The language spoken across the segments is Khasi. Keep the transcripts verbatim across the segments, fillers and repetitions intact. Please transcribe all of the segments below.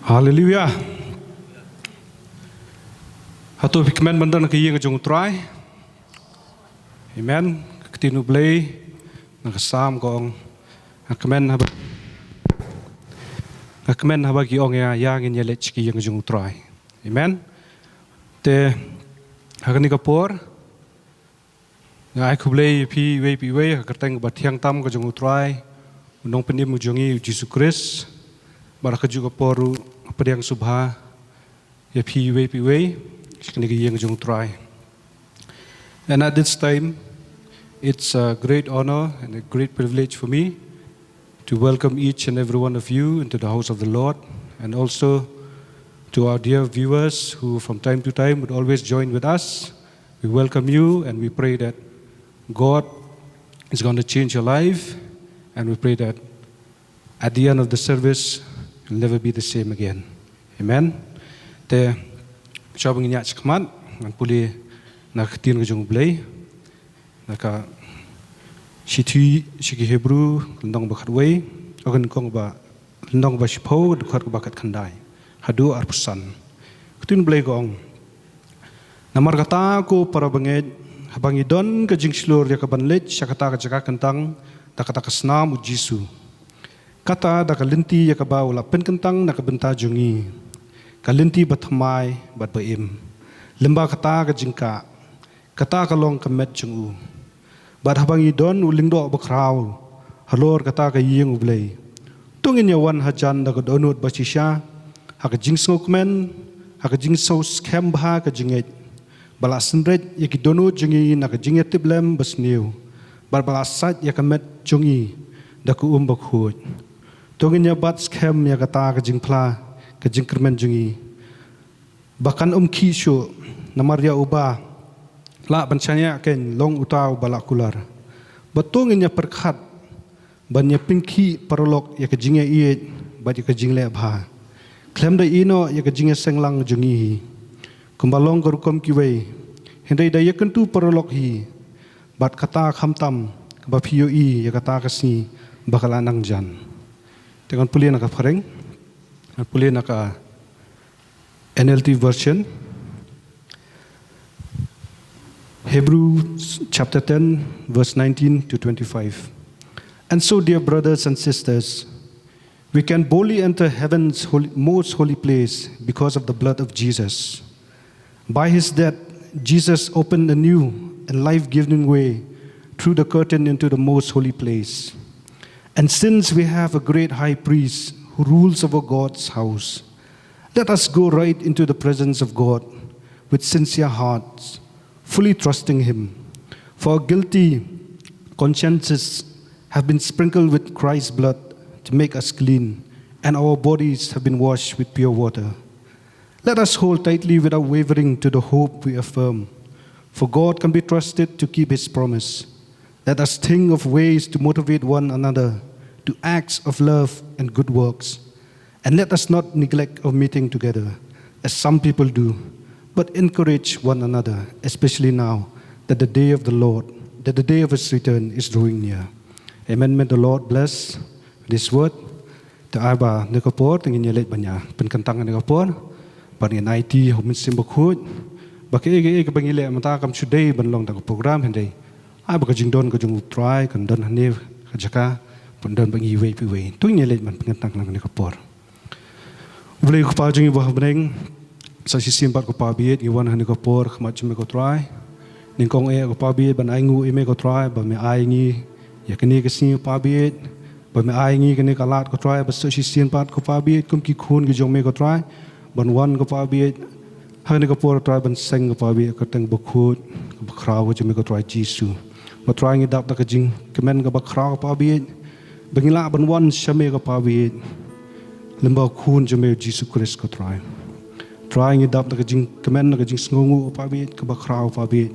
Haleluya. Hato phi kmen ban don ha ka ïing ka jong U Trai? Amen. Ka ktien U Blei na ka Salm ka ong, nga kmen haba, nga kmen haba ki ong ïa nga, ïa ngin ïaleit sha ka ïing ka jong U Trai. Amen. Te ha kane ka por nga ai khublei ïa phi iwei pa iwei ha ka kyrteng kaba thiang tam ka jong U Trai, U Nongpynim u jong ngi U Jisu Khrist. Bad ha kajuh ka por ruh nga pdiang sngewbha ïa phi iwei pa iwei sha kane ka ïing ka jong U Trai. And at this time, it's a great honor and a great privilege for me to welcome each and every one of you into the house of the Lord, and also to our dear viewers who from time to time would always join with us. We welcome you and we pray that God is going to change your life, and we pray that at the end of the service, you'll never be the same again. Amen. Te, shuwa ba ngin ïaid shakhmat, ngan pule na ka ktien ka jong U Blei, na ka shithi sha ki Hebru, lynnong ba khatwei, oh, nyngkong ba, lynnong ba shiphew, dkhot kaba khatkhyndai haduh arphew san. Ka ktien U Blei ka ong: Namar kata ko para bangeit, haba ngi don ka jingshlur ïa kaban leit sha kata ka jaka kyntang, da kata ka snam U Jisu, kata da ka lynti ïa kaba u la pynkyntang na ka bynta jong ngi, ka lynti bathymmai bad ba-im. Lyngba kata ka jingkah, kata ka long ka met jong u. Bad haba ngi don u lyngdoh bakhraw halor kata ka ïing U Blei, to ngin ïa wan hajan da ka dohnud bashisha, ha ka jingsngewkmen, ha ka jingsngewskhem bha ka jingngeit, ba la synreit ïa ki dohnud jong ngi na ka jingïatiplem basniew, bad ba la sait ïa ka met jong ngi da ka um bakhuid. To ngin ïa bat skhem ïa kata ka jingphla ka jingkyrmen jong ngi, ba kan ym khih shuh, namar ïa uba lah ban shaniah keiñ long uta uba lah kular. Bad to ngin ïa pyrkhat ban ïa pynkit paralok ïa ka jingïaieit bad ïa ka jingleh bha, khlem da ïehnoh ïa ka jingïaseng lang jong ngi hi, kumba long ka rukom kiwei, hynrei da ïakynduh paralok hi, bad kata khamtam kaba phi ïohi ïa kata ka sngi ba ka la nang jan. Te ngan pule na ka phareng, ngan pule na ka N L T version. Hebrews chapter ten, verse nineteen to twenty-five. And so, dear brothers and sisters, we can boldly enter heaven's holy, most holy place because of the blood of Jesus. By his death, Jesus opened a new and life-giving way through the curtain into the most holy place. And since we have a great high priest who rules over God's house, let us go right into the presence of God with sincere hearts, fully trusting him. For our guilty consciences have been sprinkled with Christ's blood to make us clean, and our bodies have been washed with pure water. Let us hold tightly without wavering to the hope we affirm, for God can be trusted to keep his promise. Let us think of ways to motivate one another to acts of love and good works. And let us not neglect our meeting together, as some people do, but encourage one another, especially now that the day of the Lord, that the day of his return is drawing near. Amen. May the Lord bless this word. Te ai ba ha kane ka por te ngin ïa leit ban ïa pynkyntang ha kane ka por, ba ngin aiti ha U Mynsiem Bakhuid ba kaei kaei kaba ngi leh mynta kam shu dei ban long da ka program, hynrei ai ba ka jingdon ka jong U Trai kan don hangne ha ka jaka, ban don bad ngi iwei pa iwei. To ngin ïa leit ban pynkyntang ha kane ka por. U Blei U Kpa jong ngi uba ha bneng, sa shisien pat ko Pa baieit, ngi wan ha kane ka por ha khmat jong me ko Trai. Nyngkong eh ko Pa baieit ban ainguh ïa me ko Trai ba me ai ngi ïa kane ka sngi ko Pa baieit, ba me ai ngi kane ka lad ko Trai, ba sa shisien pat ko Pa baieit kum ki khun ki jong me ko Trai, ban wan ko Pa baieit ha kane ka por Trai ban seng ko Pa baieit ha ka kyrteng bakhuid kaba khraw ka jong me ko Trai Jisu. Ba Trai ngi dap da ka jingkmen kaba khraw ko Pa baieit, ba ngi lah ban wan sha me ko Pa baieit lyngba U Khun jong me U Jisu Khrist ko Trai. Trai ngi dap da ka jingkmen, da ka jingsngewnguh ko Pa baieit, kaba khraw ko Pa baieit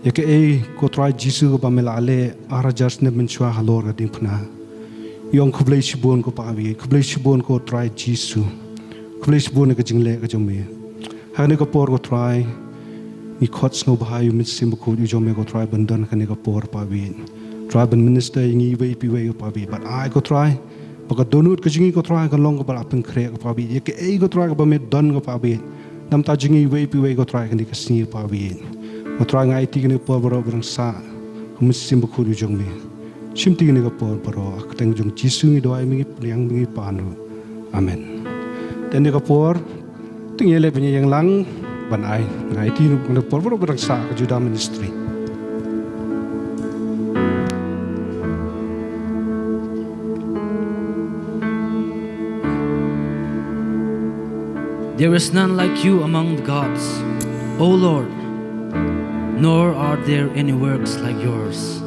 ïa kaei ko Trai Jisu kaba me la leh ar hajar snem mynshuwa halor ka diengphna. Ngi ong khublei shibun ko Pa baieit, khublei shibun ko Trai Jisu. Khublei shibun ïa ka jingleh ka jong me. Ha kane ka por ko Trai, ngi khot sngewbha ïa U Mynsiem Bakhuid u jong me ko Trai ban don ha kane ka por Pa baieit. Trai ban minister ïa ngi iwei pa iwei ko Pa baieit. Bad ai ko Trai Ka dohnud ka jong ngi, ko Trai, kan long kaba la pynkhreh, ko Pa ba ïeit, ïa kaei, ko Trai, kaba me don, ko Pa ba ïeit. Namar ta jong ngi iwei pa iwei, ko Trai, kane ka sngi, ko Pa ba ïeit. Ko Trai, nga aiti kane ka por baroh ba dang sah ha ka mynsiem bakhuid jong me. Shim ti kane ka por baroh, ha ka kyrteng jong Jisu ngi duwai, ngi pdiang, ngi pan. Amen. Te kane ka por, to ngin ïaleh ban ïeng lang ban ai. Nga aiti kane ka por baroh ba dang sah ha ka Judah Ministry. There is none like you among the gods, O Lord, nor are there any works like yours.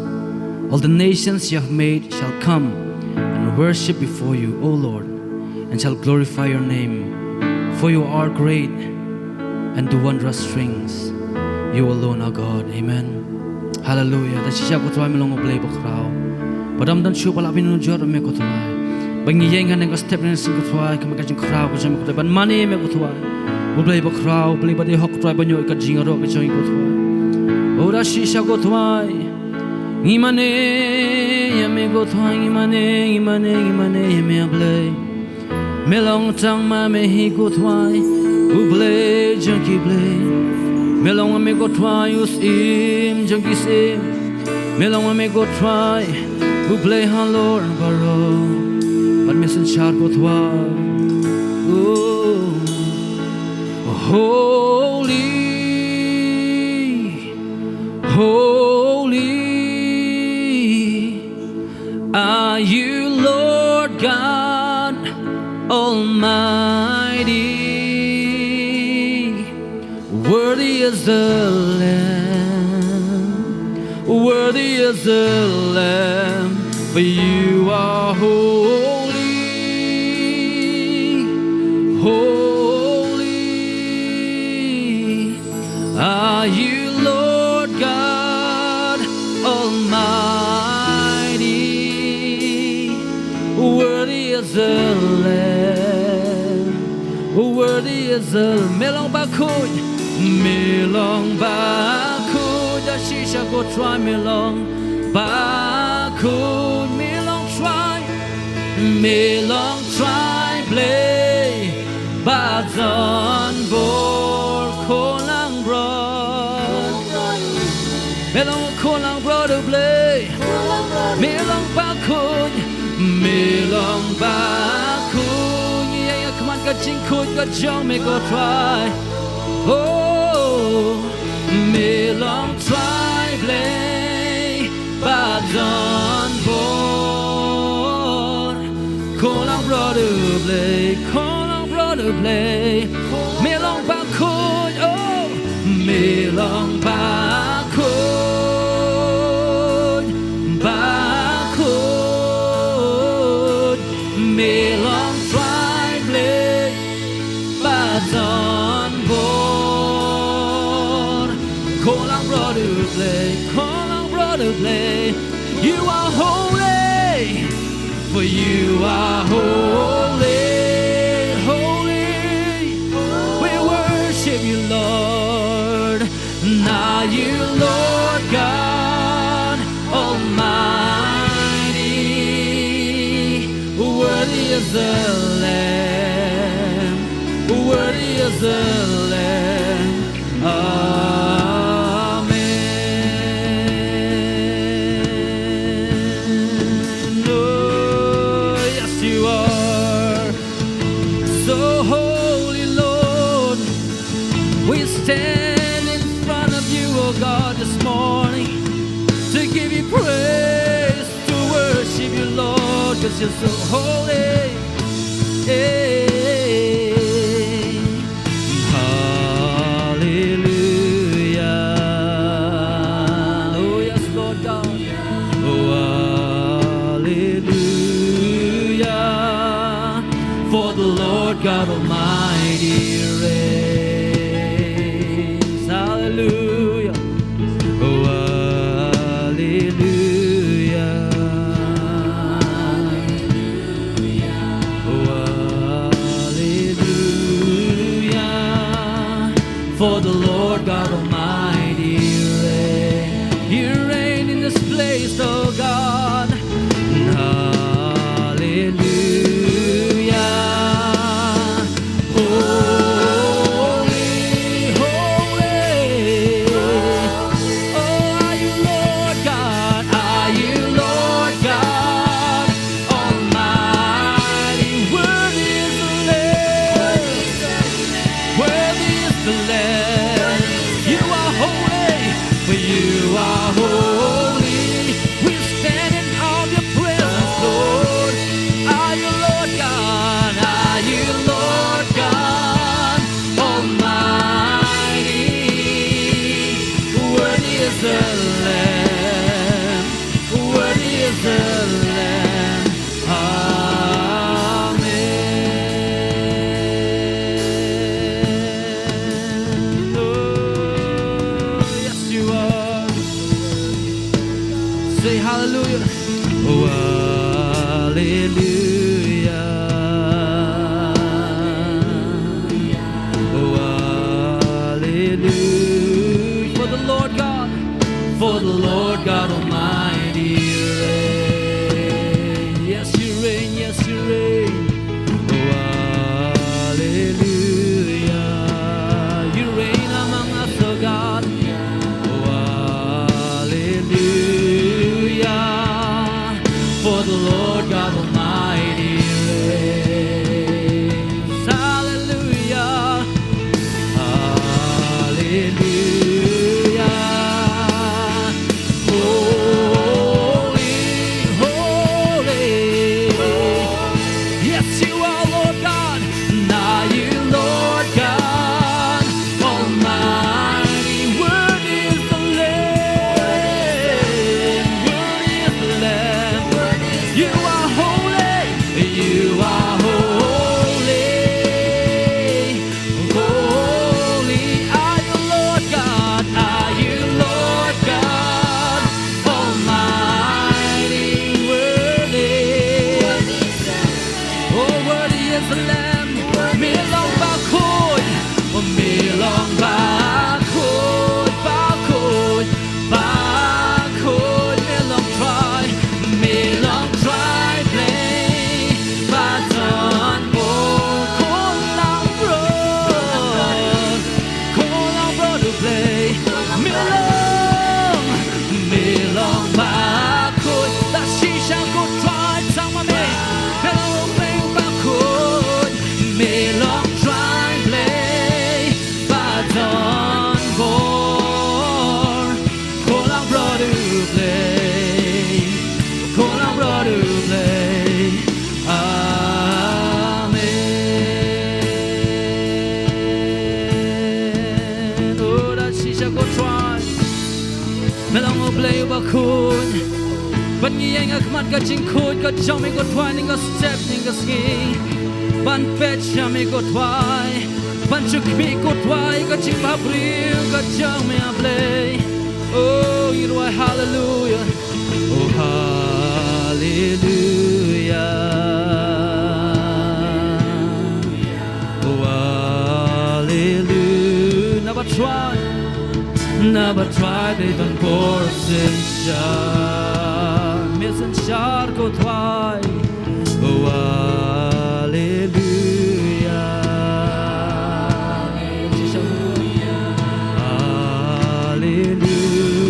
All the nations you have made shall come and worship before you, O Lord, and shall glorify your name, for you are great and do wondrous things. You alone are God. Amen. Hallelujah. Da shisha, ko Trai, me long U Blei bakhraw. Ba dang don shuh ba la pynjot me, ko Trai. Ba ngi ïeng hangne ka step ne shisien, ko Trai, ka met ka jingkhraw ka jong me, ko Trai, ban mane me, ko Trai. U Blei bakhraw, U Blei ba dei hok, ko Trai, ban ïoh ka jingïaroh ka jong ngi, ko Trai. O da shisha, ko Trai, ngi mane ïa me, ko Trai, ngi mane, ngi mane, ngi mane ïa me, A Blei. Me long tang ma me hi, ko Trai, U Blei jong ki blei. Me long ma me, ko Trai, U Syiem jong ki syiem. Me long ma me, ko Trai, U Blei halor baroh. Bad me synshar, ko Trai. Oh, holy, holy are you, Lord God Almighty. Worthy is the Lamb, worthy is the Lamb, for you are holy, holy are you, Lord God Almighty. Worthy is the Lamb. Worthy is the Lamb. Me long bakhuid. Me long bakhuid. Da shisha, ko Trai, me long bakhuid. Me long Trai. Me long Trai Blei ba don bor, ko Langbrot. Me long ko Langbrot U Blei. Me long bakhuid. Me long bakhuid. Ïa ka khmat ka jingkhuid ka jong me, ko Trai. Oh, me long Trai Blei ba don bor. Ko Langbrot U Blei, ko Langbrot U Blei. Me long bakhuid, oh, me long bakhuid, bakhuid. Me long Trai Blei ba don bor. Ko Langbrot U Blei, ko Langbrot U Blei. You are holy, for you are holy, holy. We worship you, Lord. Now you, Lord God Almighty, worthy is the Lamb, worthy is the Lamb. Amen. Oh, yes, you are so holy, Lord. We stand in front of you, oh God, this morning to give you praise, to worship you, Lord, 'cause you're so holy. Hey. Hallelujah. Oh, yes, Lord God. Oh, hallelujah. For the Lord God Almighty reigns. Hallelujah. Oh, hallelujah. Oh, hallelujah. For the Lord God Almighty reign. You reign in this place, oh God. Hallelujah. Lord God Almighty reigns. Yes, you reign, yes, you reign. Oh, hallelujah. You reign among us, oh God. Oh, hallelujah. For the Lord God Almighty reigns. Hallelujah. Hallelujah. Holy, holy. Yes, you are, Lord God. Are you, Lord God Almighty? Worthy is the Lamb. Worthy is the Lamb. You are holy. You are holy. Holy are you, Lord God. Are you, Lord God Almighty? Worthy. Oh, worthy is the Lamb. Me long bakhuid. Oh, me long bakhuid, bakhuid, bakhuid. Me long trai, me long trai Blei. Ba don bor, ko long bor, ko long bor u Blei. Me long, me long bakhuid. Da shisha ko trai tang ma me. Me long Blei bakhuid. Me long trai Blei. Ba don bor, ko long bor u Blei. Ko long bor u Blei. Amen. O da shisha ko trai. Me long u Blei uba khuid. Bad ngi ïeng ha khmat ka jingkhuid ka jong me ko trai, ngi ka step ngi ka sngi. Ban peit sha me ko trai. Ban shu khmih ko trai ka jingbhabriew ka jong me a Blei. Oh, ngi rwai hallelujah. Oh, hallelujah. Oh, hallelujah. Naba trai, naba trai Blei don bor synshar. Me synshar ko trai. Oh, hallelujah.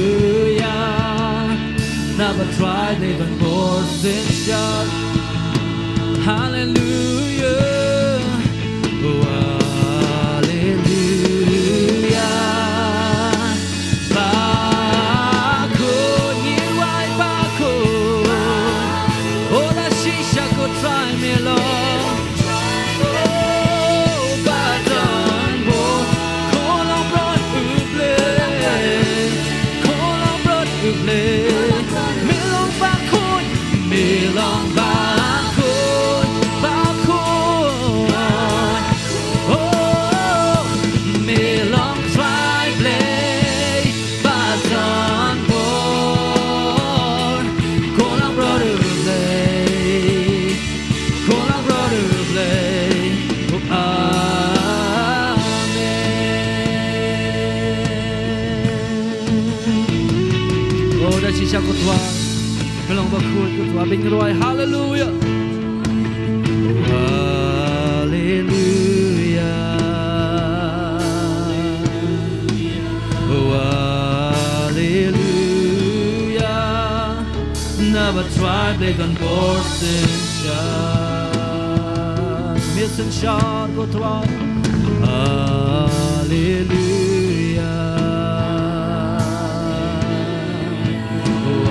Hallelujah. Naba trai Blei don bor synshar. Hallelujah. Oh, hallelujah. Bakhuid, ngi rwai bakhuid. Oh, da shisha ko trai me long. Oh, ba don bor, ko long bor u Blei. Ko long bor u Blei. Me long bakhuid, me long bakhuid, bakhuid. Oh, me long trai Blei. Ba don bor, ko long bor u Blei. Ko long bor u Blei. Oh, amen. Oh, da shisha ko trai. Me long bakhuid ko trai. Bad ngi rwai hallelujah. Hallelujah. Oh, hallelujah. Naba trai Blei don bor synshar. Me synshar ko trai. Hallelujah. Oh,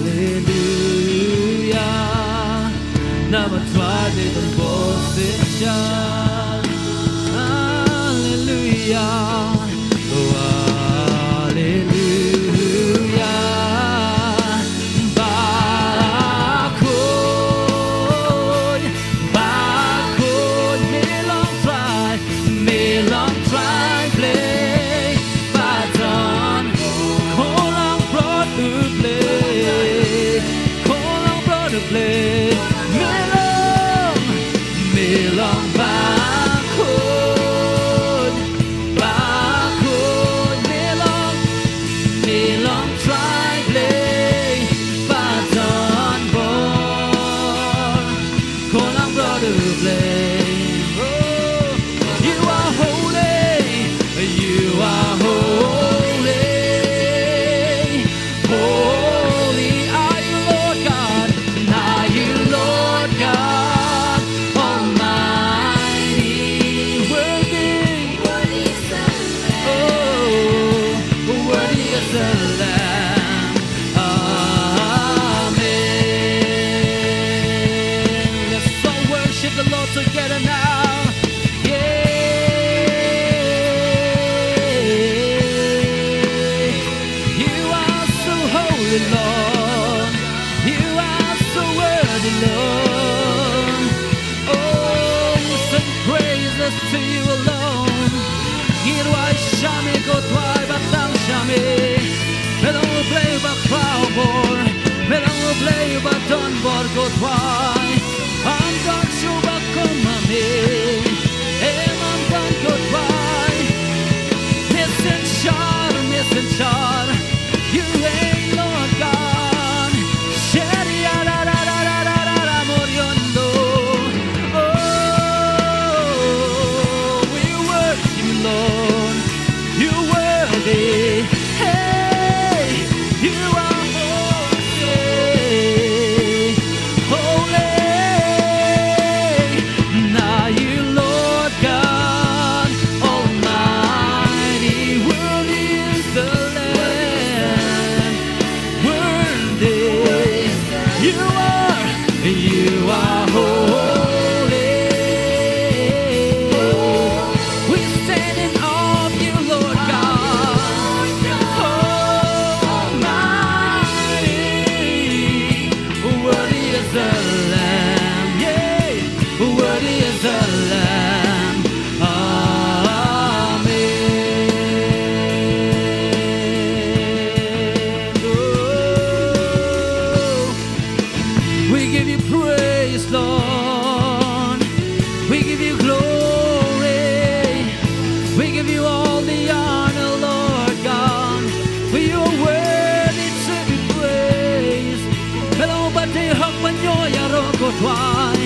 hallelujah. Naba trai Blei don bor synshar. Hallelujah. Oh, hallelujah. Bakhuid, bakhuid, me long trai, me long trai Blei. Ba don, ko long bor u Blei, ko long bor u Blei. Me long, me long ba To you alone. Ngin ïaroh sha me ko Trai, ba tang sha me. Me long U Blei ba khraw bor. Me long U Blei ba don bor ko Trai. Ym don shuh ba kum ma me. Em ym don ko Trai. Me synshar, me synshar. You reign, Lord God. Shediadadadadadadamoriondor. Oh, we worship you, Lord. You're worthy. Hey, you are holy. Holy. Now you, Lord God Almighty, worthy is the Lamb. Worthy you are, you are holy. We stand in awe of you, Lord God Almighty. Worthy is the Lamb, yeah. Worthy is the Lamb. Amen. Oh, we give you praise, Lord. We give you glory. We give you all the honor, Lord God. For you are worthy to be praised. Me long ba dei hok ban ïoh ïaroh ko Trai.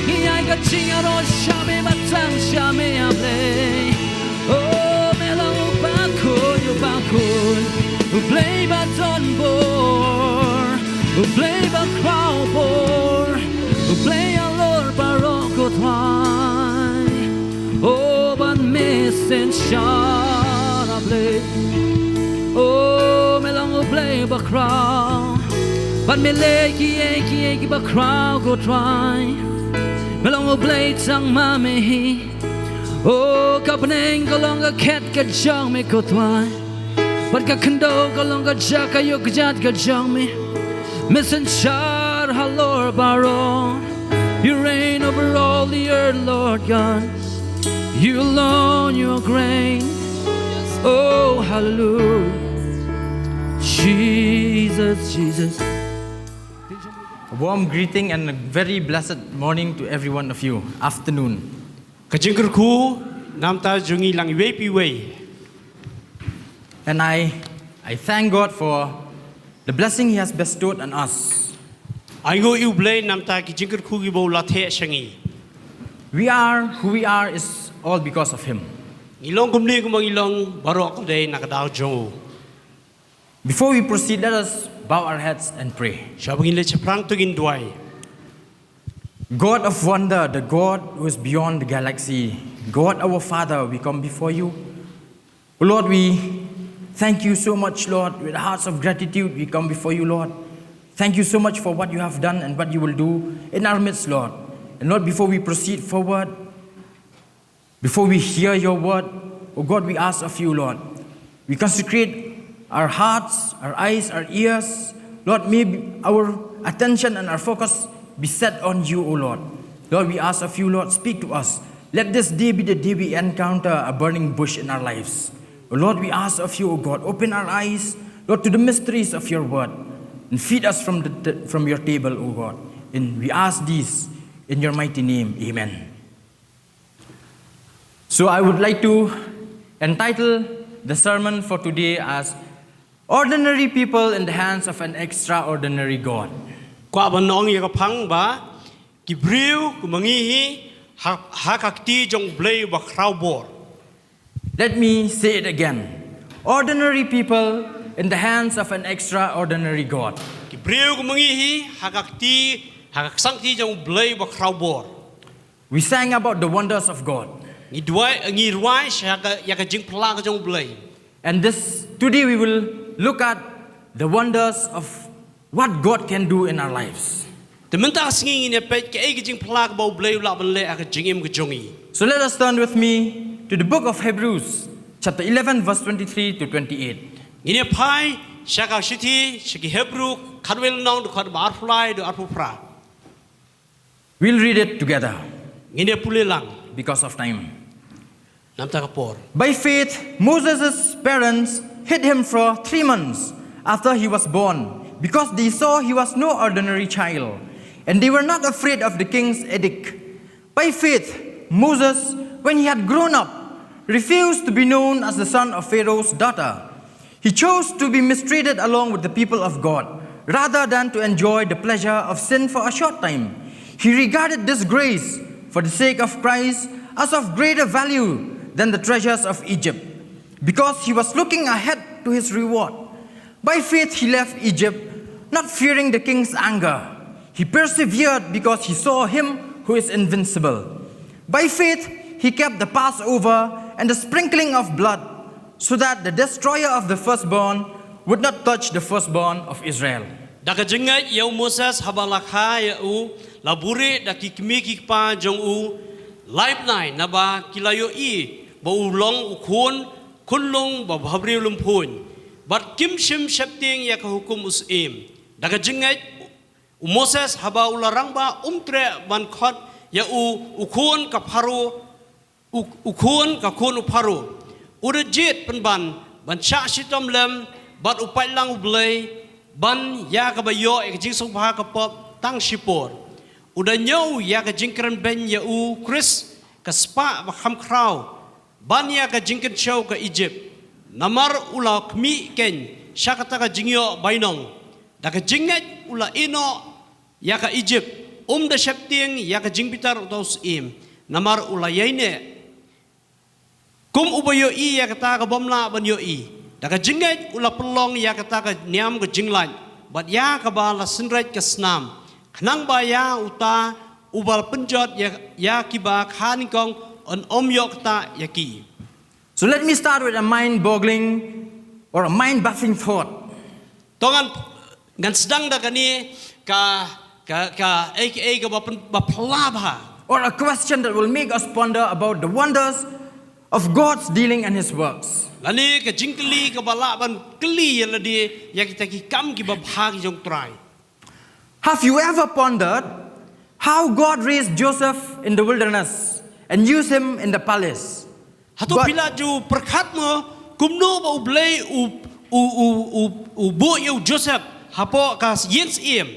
Ngi ai ka jingïaroh sha me, ba tang sha me, A Blei. Oh, me long u bakhuid, u bakhuid, U Blei ba don bor, U Blei ba khraw bor, U Blei halor baroh ko Trai. Oh, ban me synshar, A Blei. Oh, me long U Blei ba khraw. Ban me leh kiei kiei kiba khraw ko Trai. Me long U Blei tang ma me hi. Oh, ka bneng ka long ka khet ka jong me ko Trai. Bad ka khyndew ka long ka jaka ïoh kjat ka jong me. Me synshar halor baroh. You reign over all the earth, Lord God. You alone, you are great. Oh, hallelujah. Jesus, Jesus. A warm greeting and a very blessed morning to every one of you. Afternoon. Ka jingkyrkhu namar jong ngi lang iwei pa iwei. And I, I thank God for the blessing He has bestowed on us. Ai nguh ïa U Blei namar ki jingkyrkhu kiba u la theh sha ngi. We are who we are is all because of Him. Ngi long kumne kumba ngi long baroh ka dei na ka daw jong u. Before we proceed, let us bow our heads and pray. Shuwa ba ngin leit shaphrang to ngin duwai. God of wonder, the God who is beyond the galaxy, God our Father, we come before you. Oh Lord, we thank you so much, Lord. With hearts of gratitude, we come before you, Lord. Thank you so much for what you have done and what you will do in our midst, Lord. And Lord, before we proceed forward, before we hear your word, oh God, we ask of you, Lord, we consecrate our hearts, our eyes, our ears. Lord, may our attention and our focus be set on you, O Lord. Lord, we ask of you, Lord, speak to us. Let this day be the day we encounter a burning bush in our lives. O Lord, we ask of you, O God, open our eyes, Lord, to the mysteries of your word, and feed us from, the, from your table, O God. And we ask this in your mighty name. Amen. So I would like to entitle the sermon for today as Ordinary People in the Hands of an Extraordinary God. Kwah ban ong ïa ka phang ba ki briew kumba ngi hi ha, ha ka kti jong U Blei uba khraw bor. Let me say it again. Ordinary people in the hands of an extraordinary God. Ki briew kumba ngi hi ha ka kti, ha ka ksangkti jong U Blei uba khraw bor. We sang about the wonders of God. Ngi duwai, ngi rwai sha ka, ïa ka jingphla ka jong U Blei. And this, today we will look at the wonders of what God can do in our lives. Te mynta ka sngi ngin ïa peit kaei ka jingphla kaba U Blei u lah ban leh ha ka jingim ka jong ngi. So let us turn with me to the book of Hebrews, chapter eleven, verse twenty-three to twenty-eight. Ngin ïa phai sha ka shithi sha ki Hebru, khatwei lynnong, dkhot ba arphew lai haduh arphew phra. We'll read it together. Ngin ïa pule lang. Because of time. Namta ka por. By faith, Moses' parents hid him for three months after he was born, because they saw he was no ordinary child, and they were not afraid of the king's edict. By faith, Moses, when he had grown up, refused to be known as the son of Pharaoh's daughter. He chose to be mistreated along with the people of God rather than to enjoy the pleasure of sin for a short time. He regarded disgrace for the sake of Christ as of greater value than the treasures of Egypt, because he was looking ahead to his reward. By faith, he left Egypt, not fearing the king's anger. He persevered because he saw him who is invincible. By faith, he kept the Passover and the sprinkling of blood, so that the destroyer of the firstborn would not touch the firstborn of Israel. Da ka jingngeit ïa u Moses haba la kha ïa u, la buhrieh da ki kmie ki kpa jong u lai bnai, naba ki la ïohi ba u long u khun khunlung ba bhabriew lymphuiñ, bad kim shym sheptieng ïa ka hukum u syiem. Da ka jingngeit u Moses haba u la rangbah um treh ban khot ïa u u khun ka Pharaoh, u, u khun ka khun u Pharaoh. U da jied pynban ban shah shitom lem bad u paitlang U Blei ban ïa kaba ïoh ïa ka jingsngewbha ka pop tang shipor. U da ñiew ïa ka jingkren beiñ ïa u Khrist ka spah ba kham khraw ban ïa ka jingkynshew ka Egypt. Namar u la khmih keiñ sha kata ka jingïoh bainong. Da ka jingngeit u la ïehnoh ïa ka Egypt, um da sheptieng ïa ka jingbitar uta u syiem, namar u la ïaineh kum uba ïohi ïa kata ka bym lah ban ïohi. Da ka jingngeit u la pynlong ïa kata ka niam ka jinglait, bad ïa kaba la synreit ka snam, khnang ba ïa uta uba la pynjot ïa, ïa kiba kha nyngkong un ym ïoh ktah ïa ki. So let me start with a mind boggling or a mind baffling thought. To ngan, ngan sdang da kane ka, ka, ka, ei, ei, ka ba, pyn- ba phylla bha. Or a question that will make us ponder about the wonders of God's dealing and His works. Lane ka jingkylli kaba lah ban kylli ïa lade ïa kita ki kam kiba bha ki jong Trai. Have you ever pondered how God raised Joseph in the wilderness and used him in the palace? Hato phi la ju pyrkhat mo kumno ba U Blei u, u, u, u, u buh ïa u Joseph hapoh ka ïing syiem?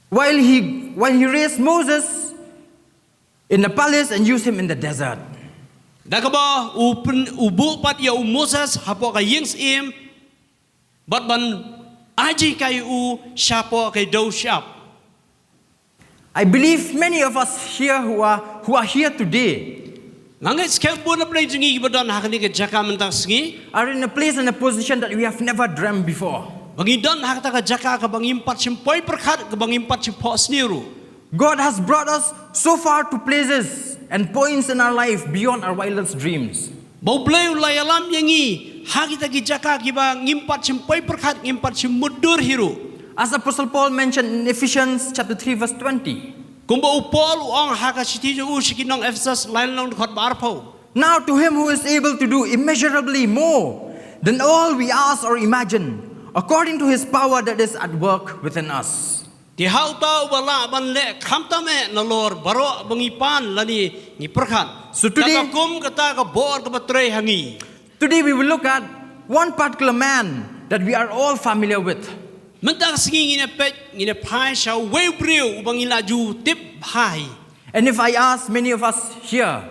While he, while he raised Moses in the palace and used him in the desert. Da kaba u, pyn- u buh pat ïa u Moses hapoh ka ïing syiem, bad ban ai jinghikai u shapoh ka dew shyiap. I believe many of us here who are, who are here today Nga ngeit skhem bun na pdeng jong ngi kiba don ha kane ka jaka mynta ka sngi, are in a place and a position that we have never dreamed before. ba ngi don ha kata ka jaka kaba ngim pat shym poi pyrkhat, kaba ngim pat shym phohsniew ruh. God has brought us so far to places and points in our life beyond our wildest dreams. Ba U Blei u la ïalam ïa ngi ha kita ki jaka kiba ngim pat shym poi pyrkhat, ngim pat shym mutdur hi ruh. As Apostle Paul mentioned in Ephesians chapter three verse twenty, Kumba u Paul u ong ha ka shithi jong u sha ki nong Ephesus, lai lynnong dkhot ba arphew. "Now to him who is able to do immeasurably more than all we ask or imagine, according to his power that is at work within us." Te ha uta uba lah ban leh khamtam eh nalor baroh ba ngi pan lane ngi pyrkhat. So today- Kata kum kata ka bor kaba trei ha ngi. Today we will look at one particular man that we are all familiar with. Mynta ka sngi ngin ïa peit, ngin ïa phai sha uwei u briew uba ngi la ju tip bha hi. And if I ask many of us here,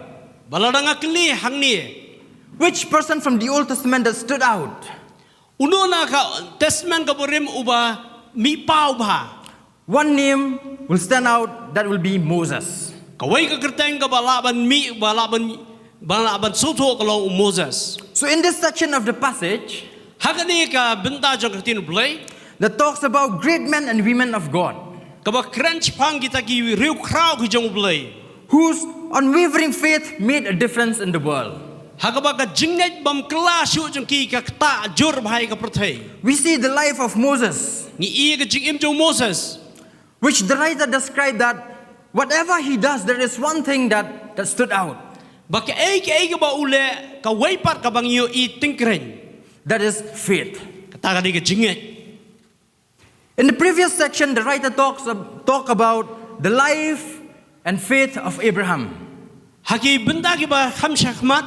Ba lada nga kylli hangne, which person from the Old Testament that stood out? Uno na ka Testament kaba rim uba mih paw bha? One name will stand out, that will be Moses. Kawei ka kyrteng kaba lah ban mih, ba lah ban, ba lah ban sngewthuh ka long u Moses. So in this section of the passage, Ha kane ka bynta jong ka ktien U Blei, that talks about great men and women of God, kaba kren shaphang kita ki riewkhraw ki jong U Blei, whose unwavering faith made a difference in the world. Ha kaba ka jingngeit bym kylla shuh jong ki ka ktah jur bha ïa ka pyrthei. We see the life of Moses, Ngi i ka jingim jong u Moses, which the writer described that whatever he does, there is one thing that, that stood out. Ba kaei kaei kaba u leh, kawei pat kaba ngi ïohi tyngkreiñ. That is faith. Kata ka dei ka jingngeit. In the previous section, the writer talks ab- talk about the life and faith of Abraham. Ha ki bynta kiba kham shakhmat,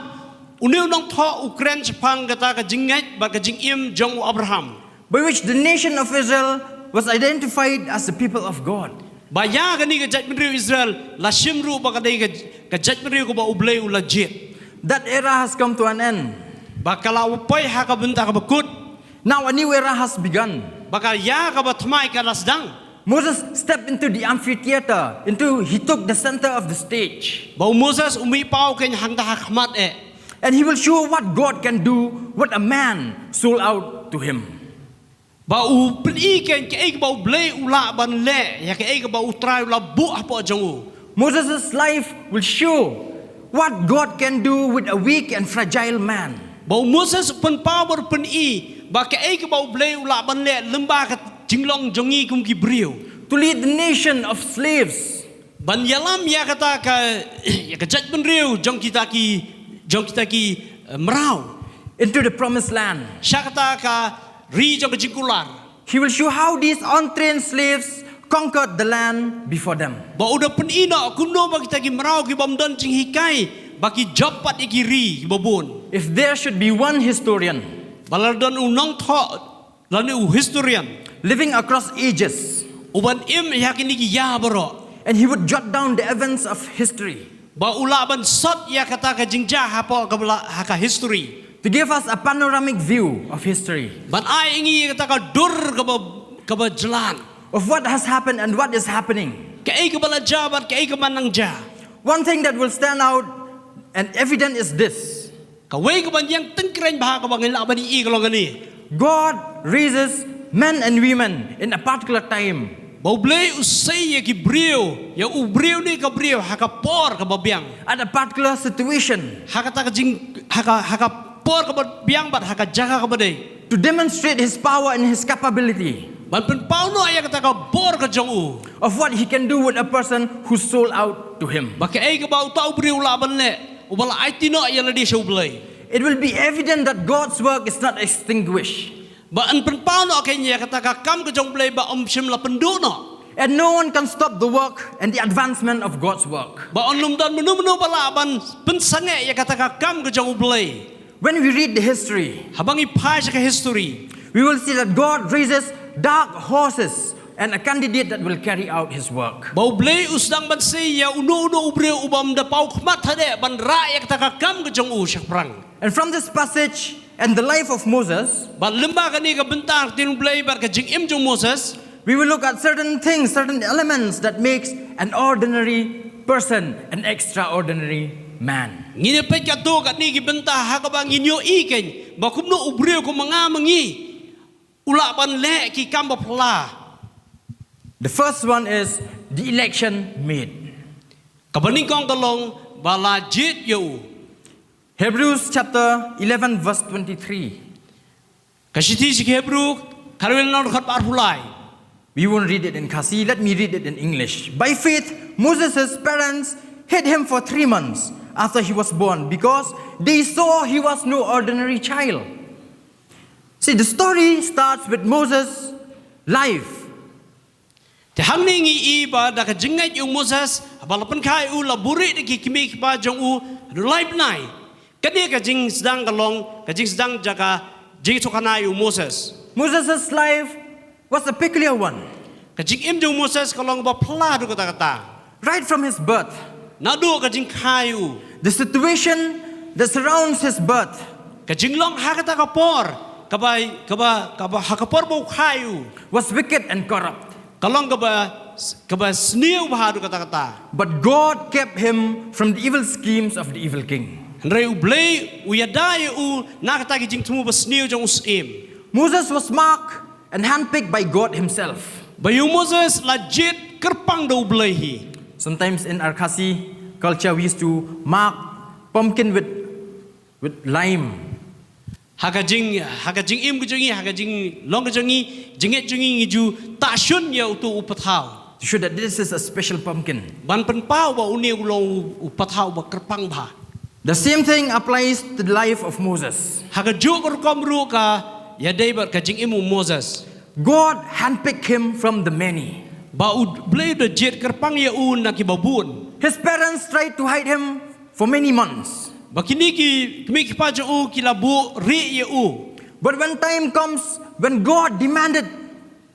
une u nongthoh u kren shaphang kata ka jingngeit bad ka jingim jong u Abraham. By which the nation of Israel was identified as the people of God. Ba ïa kane ka jaitbynriew Israel la shim ruh ba ka dei ka, ka jaitbynriew kaba U Blei u la jied. That era has come to an end. Ba ka la poi ha ka bynta kaba kut. Now a new era has begun. Ba ka ïa kaba thymmai ka la sdang. Moses stepped into the amphitheater, into, he took the center of the stage. Ba u Moses u mih paw keiñ hangta ha khmat eh. And he will show what God can do with a man sold out to him. Ba u pyni keiñ kaei kaba U Blei u lah ban leh ïa kaei kaba U Trai u la buh hapoh jong u. Moses' life will show what God can do with a weak and fragile man. Ba u Moses u pynpaw bad pyni ba kaei kaba U Blei u lah ban leh lyngba ka jinglong jong ngi kum ki briew. To lead the nation of slaves. Ban ïalam ïa kata ka, ïa ka jaitbynriew jong kita ki, jong kita ki, eh, mraw. Into the promised land. Sha kata ka ri jong ka jingkular. He will show how these untrained slaves conquered the land before them. Ba u da pyni noh kumno ba kita ki mraw ki bym don jinghikai ba ki jop pat ïa ki ri kiba bun. If there should be one historian, ba la don u nongthoh lane u historian, living across ages, u ban im ïa kine ki ïa baroh, and he would jot down the events of history, ba u lah ban sot ïa kata ka jingjia hapoh ka bla, ha ka history, to give us a panoramic view of history, ban ai ïa ngi ïa kata ka dur kaba, kaba jlan, of what has happened and what is happening. Kaei kaba la jia bad kaei kaba nang jia. One thing that will stand out and evident is this. Kawei kaba ïeng tyngkreiñ bha kaba ngi lah ban ïohi ka long kane. God raises men and women in a particular time. Ba U Blei u sei ïa ki briew, ïa u briew ne ka briew ha ka por kaba biang. At a particular situation. Ha kata ka jing, ha ka, ha ka por kaba biang bad ha ka jaka kaba dei. To demonstrate his power and his capability. Ban pynpaw noh ïa kata ka bor ka jong u. Of what he can do with a person who sold out to him. Ba kaei kaba uta u briew u lah ban leh, uba la aiti noh ïa lade sha U Blei. It will be evident that God's work is not extinguished. Ba yn pynpaw noh keiñ ïa kata ka kam ka jong U Blei ba ym shym la pynduh noh. And no one can stop the work and the advancement of God's work. Ba yn ym don mynno mynno ba lah ban pynsangeh ïa kata ka kam ka jong U Blei. When we read the history, haba ngi phai sha ka history, we will see that God raises dark horses and a candidate that will carry out his work. Ba U Blei u sdang ban sei ïa uno uno u briew u bym da paw khmat hadien ban rah ïa kata ka kam ka jong u shaphrang. And from this passage and the life of Moses, bad lyngba kane ka bynta ka ktien U Blei bad ka jingim jong u Moses, we will look at certain things, certain elements that makes an ordinary person an extraordinary man. Ngin ïa peit katto katne ki bynta ha kaba ngin ïohi keiñ ba kumno u briew kum ma nga ma ngi u lah ban leh ki kam ba phylla. The first one is the election made. Kaba nyngkong ka long ba la jied ïa u. Hebrews chapter eleven verse twenty-three. Ka shithi sha ki Hebru, khathynriew lynnong, dkhot ba arphew lai. We won't read it in Khasi. Let me read it in English. By faith, Moses' parents hid him for three months after he was born because they saw he was no ordinary child. See, the story starts with Moses' life. Te hangne ngi i ba da ka jingngeit ïa u Moses, haba la pynkha ïa u, la buhrieh da ki kmie ki kpa jong u, ha u lai bnai. Kane ka jingsdang ka long ka jingsdang jong ka jingïathuhkhana ïa u Moses. Moses' life was a peculiar one. Ka jingim jong u Moses ka long ba phylla haduh katta katta. Right from his birth, naduh ka jingkha ïa u, the situation that surrounds his birth, ka jinglong ha kata ka por, kaba, kaba, kaba ha ka por ba u kha ïa u, was wicked and corrupt. Ka long kaba, kaba sniew bha haduh katta katta. But God kept him from the evil schemes of the evil king. Hynrei U Blei u ïada ïa u na kata ki jingthmu ba sniew jong u syiem. Moses was marked and handpicked by God himself. Ba ïa u Moses la jied kyrpang da U Blei hi. Sometimes in our Khasi culture, we used to mark pumpkin with, with lime. Ha ka jing, ha ka jingim ka jong ngi, ha ka jinglong ka jong ngi, jingngeit jong ngi, ngi ju tah shun ïa uto u pathaw. To show that this is a special pumpkin. Ban pynpaw ba une u long u pathaw ba kyrpang bha. The same thing applies to the life of Moses. Ha kajuh ka rukom ruh ka ïadei bad ka jingim u Moses. God handpicked him from the many. Ba U Blei u da jied kyrpang ïa u na kiba bun. His parents tried to hide him for many months. Ba kine ki kmie ki kpa jong u ki la buh rieh ïa u. But when time comes, when God demanded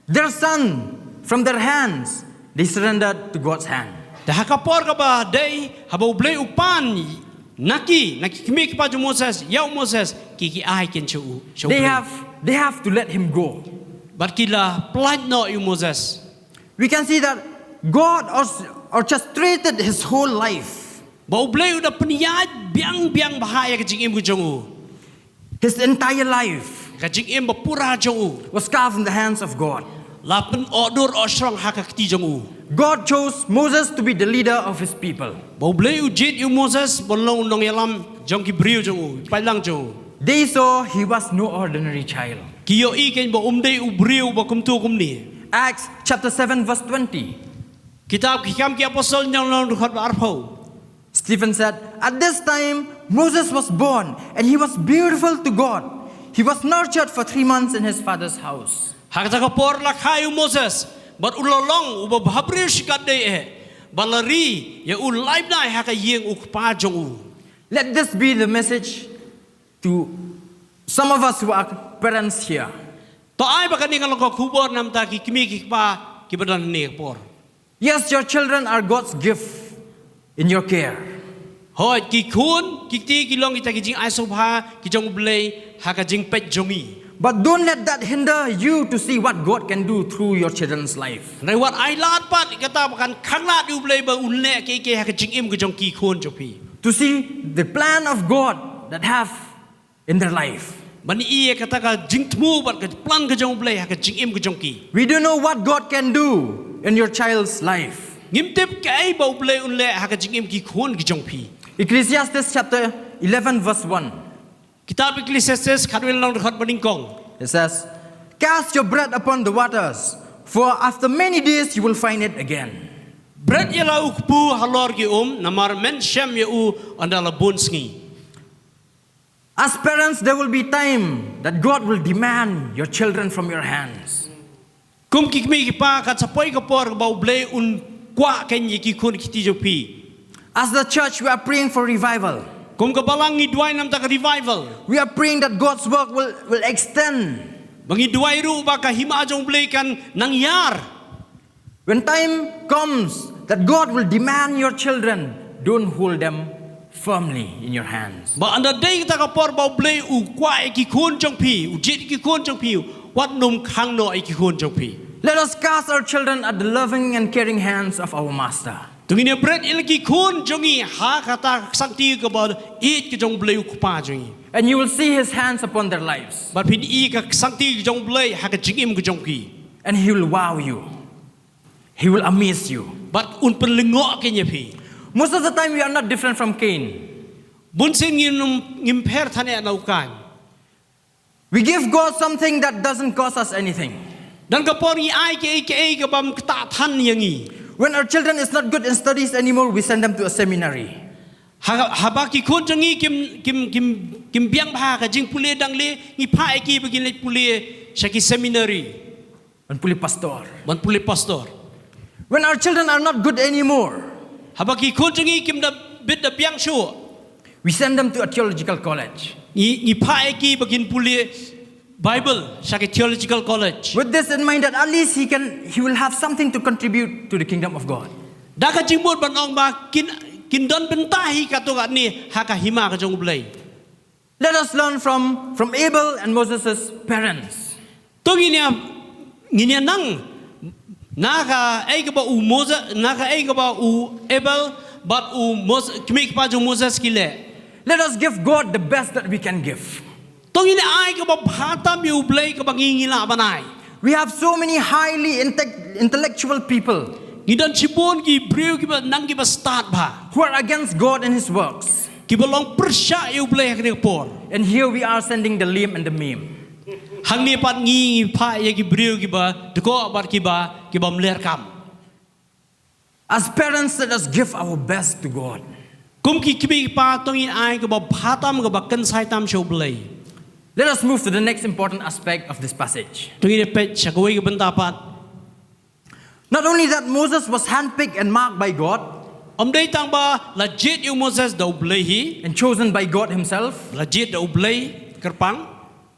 their son from their hands, they surrendered to God's hand. Te ha ka por kaba dei, haba U Blei u pan na ki, na ki kmie ki kpa jong u Moses, ïa u Moses, ki ki ai keiñ sha u, sha u They Blei. Have, they have to let him go. Bad ki la pyllait noh ïa u Moses. We can see that God ors-, orchestrated his whole life. Ba U Blei u da pynïaid biang biang bha ïa ka jingim ka jong u. His entire life Ka jingim ba pura jong u was carved in the hands of God. La pyndoh dur oh shrong ha ka kti jong u. God chose Moses to be the leader of his people. Ba U Blei u jied ïa u Moses ban long u nongïalam jong ki briew jong u, paidlang jong u. They saw he was no ordinary child. Ki ïohi keiñ ba um dei u briew ba kumtu kumne. Acts chapter seven verse twenty. Kitab Ki Kam ki Apostol lynnong dkhot ba arphew. Stephen said, "At this time, Moses was born, and he was beautiful to God. He was nurtured for three months in his father's house." Ha kata ka por la kha ïa u Moses, bad u la long uba bhabriew shikatdei eh, ba la ri ïa u lai bnai ha ka ïing u kpa jong u. Let this be the message to some of us who are parents here. To ai ba kane ka long ka khubor namar ki kmie ki kpa kiba don hangne ka por. Yes, your children are God's gift in your care. Hooid, ki khun ki kti ki long kita ki jingai sngewbha ki jong U Blei ha ka jingpeit jong ngi. But don't let that hinder you to see what God can do through your children's life. Hynrei wat ai lad pat ïa kata ba kan khanglad ïa U Blei ba un leh kiei kiei ha ka jingim ka jong ki khun jong phi. To see the plan of God that have in their life. Ban ïohi ïa kata ka jingthmu bad ka plan ka jong U Blei ha ka jingim ka jong ki. We don't know what God can do in your child's life. Ngim tip kaei ba U Blei un leh ha ka jingim ki khun ki jong phi. Ecclesiastes chapter eleven verse one. Kitab Ecclesiastes khatwei lynnong dkhot ba nyngkong. It says, "Cast your bread upon the waters, for after many days you will find it again." Bret ïa la u kpu halor ki um, namar men shem ïa u ynda la bun sngi. As parents, there will be time that God will demand your children from your hands. Kum ki kmie ki kpa, kat sa poi ka por ba U Blei un kwah keiñ ïa ki khun ki kti jong phi. As the church, we are praying for revival. Kum ka balang ngi duwai namar ka revival. We are praying that God's work will, will extend. Ba ngi duwai ruh ba ka hima jong U Blei kan nang ïar. When time comes that God will demand your children, don't hold them firmly in your hands. Ba ynda dei kata ka por ba U Blei u kwah ïa ki khun jong phi, u jied ïa ki khun jong phi, wat nym khang noh ïa ki khun jong phi. Let us cast our children at the loving and caring hands of our Master. To ngin ïa bret ïa la ki khun jong ngi ha kata ka ksangti kaba ïeit ka jong U Blei u Kpa jong ngi. And you will see his hands upon their lives. Bad phin i ka ksangti ka jong U Blei ha ka jingim ka jong ki. And he will wow you. He will amaze you. Bad un pynlyngngoh keiñ ïa phi. Most of the time, we are not different from Cain. Bunsien ngim, ngim pher than eh na u Kain. We give God something that doesn't cost us anything. Don ka por ngi ai kaei kaei ka bym ktah than ïa ngi. When our children is not good in studies anymore, we send them to a seminary. Ha, haba ki khun jong ngi kim, kim, kim, kim biang bha ka jingpule dang le, ngi phah ïa ki ba kin leit pule sha ki seminary. Ban pule pastor. Ban pule pastor. When our children are not good anymore, haba ki khun jong ngi kim da bit da biang shuh, we send them to a theological college. Ngi, ngi phah ïa ki ba kin pule Bible sha ki theological college. With this in mind, that at least he can, he will have something to contribute to the kingdom of God. Da ka jingmut ban ong ba kin, kin don bynta hi katto katne ha ka hima ka jong U Blei. Let us learn from, from Abel and Moses' parents. To ngin ïa, ngin ïa nang na kaei kaba u Moses, na kaei kaba u Abel bad u Mos-, kmie kpa jong u Moses ki leh. Let us give God the best that we can give. To ngin ïa ai kaba bha tam ïa U Blei kaba ngi, ngi lah ban ai. We have so many highly intec-, intellectual people. Ngi don shibun ki briew kiba nang kiba stad bha. Who are against God and his works. Kiba long pyrshah ïa U Blei ha kane ka por. And here we are sending the lame and the maimed. Hangne pat ngi, ngi phah ïa ki briew kiba dkoh bad kiba, kiba mler kam. As parents, let us give our best to God. Kum ki kmie ki kpa to ngin ai kaba bha tam, kaba kynsai tam sha U Blei. Let us move to the next important aspect of this passage. To ngin ïa peit sha kawei ka bynta pat. Not only that Moses was handpicked and marked by God, Ym dei tang ba la jied ïa u Moses da U Blei hi, and chosen by God Himself, la jied da U Blei kyrpang.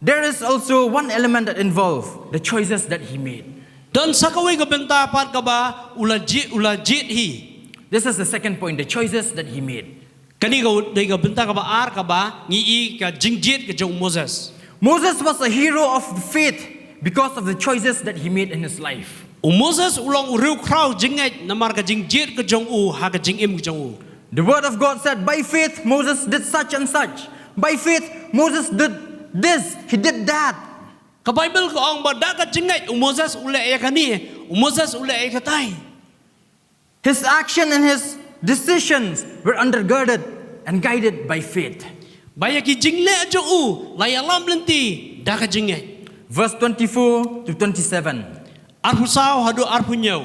There is also one element that involved the choices that he made. Don sa kawei ka bynta pat kaba u la jied, u la jied hi. This is the second point, the choices that he made. Kane ka dei ka bynta kaba ar kaba ngi i ka jingjied ka jong u Moses. Moses was a hero of faith because of the choices that he made in his life. U Moses u long u riewkhraw jingngeit namar ka jingjied ka jong u ha ka jingim ka jong u. The word of God said, "By faith, Moses did such and such. By faith, Moses did this, he did that." Ka Baibl ka ong ba da ka jingngeit u Moses u leh ïa kane, u Moses u leh ïa katai. His action and his decisions were undergirded and guided by faith. Ba ïa ki jingleh jong u la ïalam lynti da ka jingngeit. Verse twenty-four to twenty-seven. Arphew saw haduh arphew hynñiew.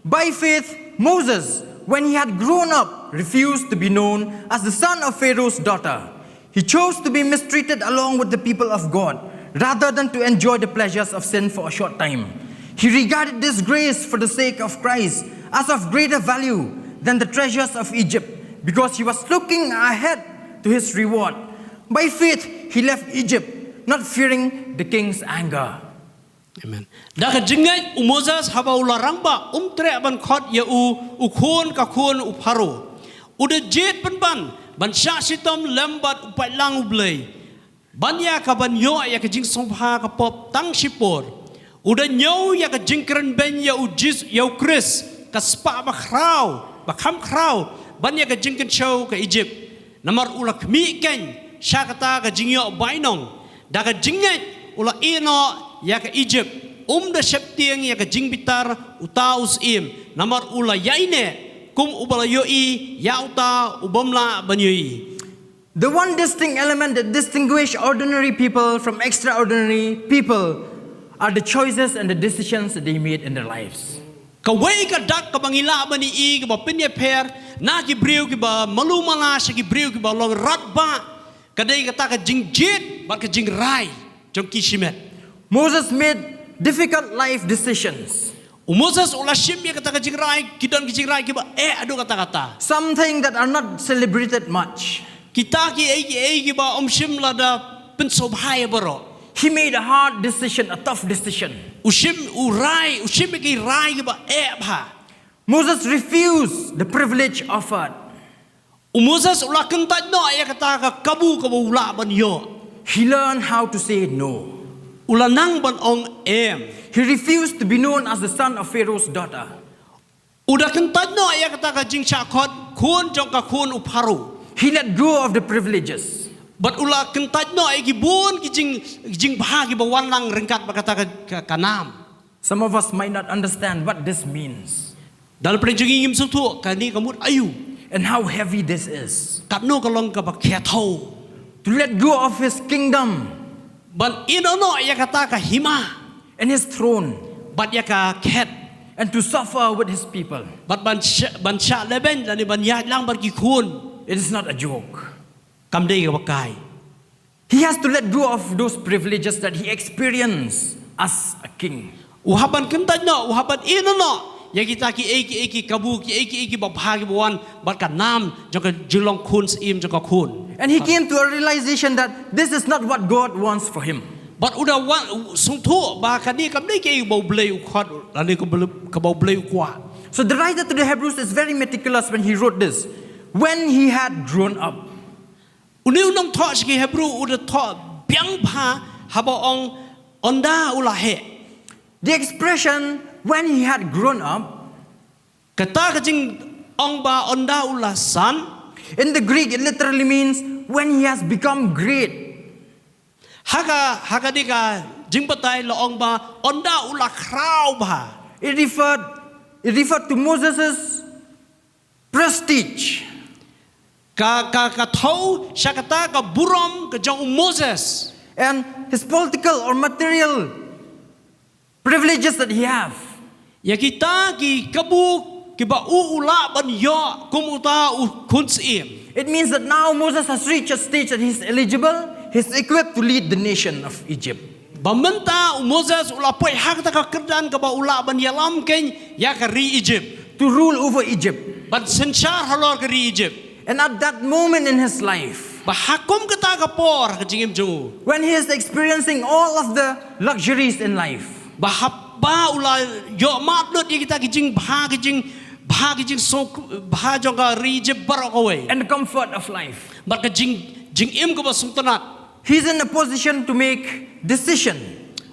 By faith, Moses, when he had grown up, refused to be known as the son of Pharaoh's daughter. He chose to be mistreated along with the people of God rather than to enjoy the pleasures of sin for a short time. He regarded disgrace for the sake of Christ as of greater value than the treasures of Egypt, because he was looking ahead to his reward. By faith, he left Egypt, not fearing the king's anger. Amen. Da ka jingngeit u Moses haba u la rangbah um treh ban khot ïa u, u khun ka khun u Pharaoh. U da jied pynban ban shah shitom lem bad u paidlang U Blei. Ban ïa ka ban ïoh ïa ka jingsngewbha ka pop tang shipor. U da ñiew ïa ka jingkren beiñ ïa u Jis, ïa u Khrist, ka spah ba khraw, ba kham khraw ban ïa ka jingkynshew ka Egypt. Namar u la khmih keiñ sha kata ka jingïoh bainong. Da ka jingngeit u la ïeh noh ïa ka Egypt. Um da sheptieng ïa ka jingbitar uta u syiem. Namar u la ïaineh kum uba la ïohi ïa uta u bym lah ban ïohi. The one distinct element that distinguish ordinary people from extraordinary people are the choices and the decisions that they made in their lives. Kawei ka dak kaba ngi lah ban ïohi kaba pynïapher na ki briew kiba malu mala sha ki briew kiba long radbah, ka dei kata ka jingjied bad ka jingrai jong ki shimet. Moses made difficult life decisions. U Moses u la shim ïa kata ka jingrai, ki don ki jingrai kiba eh haduh katta katta. Something that are not celebrated much. Kita kiei kiei kiba um shym la da pynsngewbha ïa baroh. He made a hard decision, a tough decision. U shim, u rai, u shim ïa ki rai kiba eh bha. Moses refused the privilege offered. U Moses u la kyntait noh ïa kata ka kabu kaba u lah ban ïoh. He learned how to say no. U la nang ban ong em. He refused to be known as the son of Pharaoh's daughter. U da kyntait noh ïa kata ka jingshah khot khun jong ka khun u Pharaoh. He let go of the privileges. Bad u la kyntait noh ïa ki bun ki jing, jingbha kiba wan lang ryngkat bad kata ka, ka, ka nam. Some of us might not understand what this means. Da la pyrshang jong ngi ngim sngewthuh kane ka mut aïu. And how heavy this is. Katno ka long kaba khia thaw. To let go of his kingdom. Ban ïehnoh noh ïa kata ka hima. And his throne. Bad ïa ka khet. And to suffer with his people. Bad ban shah, ban shah lehbeiñ lane ban ïaid lang bad ki khun. It is not a joke. Kam dei kaba kai. He has to let go of those privileges that he experienced as a king. U hap ban kyntait noh, u hap ban ïehnoh noh ïa kita kiei kiei ki kabu, kiei kiei kiba bha kiba wan bad ka nam jong ka jinglong khun syiem jong ka khun. And he came to a realization that this is not what God wants for him. Bad u da wan, u sngewthuh ba kane kam dei kiei ba U Blei u khot, lane kaba U Blei u kwah. So the writer to the Hebrews is very meticulous when he wrote this. When he had grown up. Une u nongthoh sha ki Hebru u da thoh biang bha haba ong ynda u la heh. The expression when he had grown up. Kata ka jingong ba ynda u la san. In the Greek, it literally means when he has become great. Ha ka, ha kane ka jingbatai la ong ba ynda u la khraw bha. It referred, it referred to Moses' prestige. Ka, ka, ka thaw sha kata ka burom ka jong u Moses. And his political or material privileges that he have. Ïa kita ki kabu kiba u u lah ban ïoh kum uta u khun syiem. It means that now Moses has reached a stage that he's eligible, he's equipped to lead the nation of Egypt. Ba mynta u Moses u la poi ha kata ka kyrdan kaba u lah ban ïalam keiñ ïa ka ri Egypt. To rule over Egypt. Ban synshar halor ka ri Egypt. And at that moment in his life, Ba ha kum kata ka por ha ka jingim jong u. When he is experiencing all of the luxuries in life, Ba haba u la ïoh mad lut ïa kita ki jingbha ki jingbha ki jingsuk bha jong ka ri Egypt baroh kawei. And the comfort of life, Bad ka jing jingim kaba sngewtynnat. He's in a position to make decision.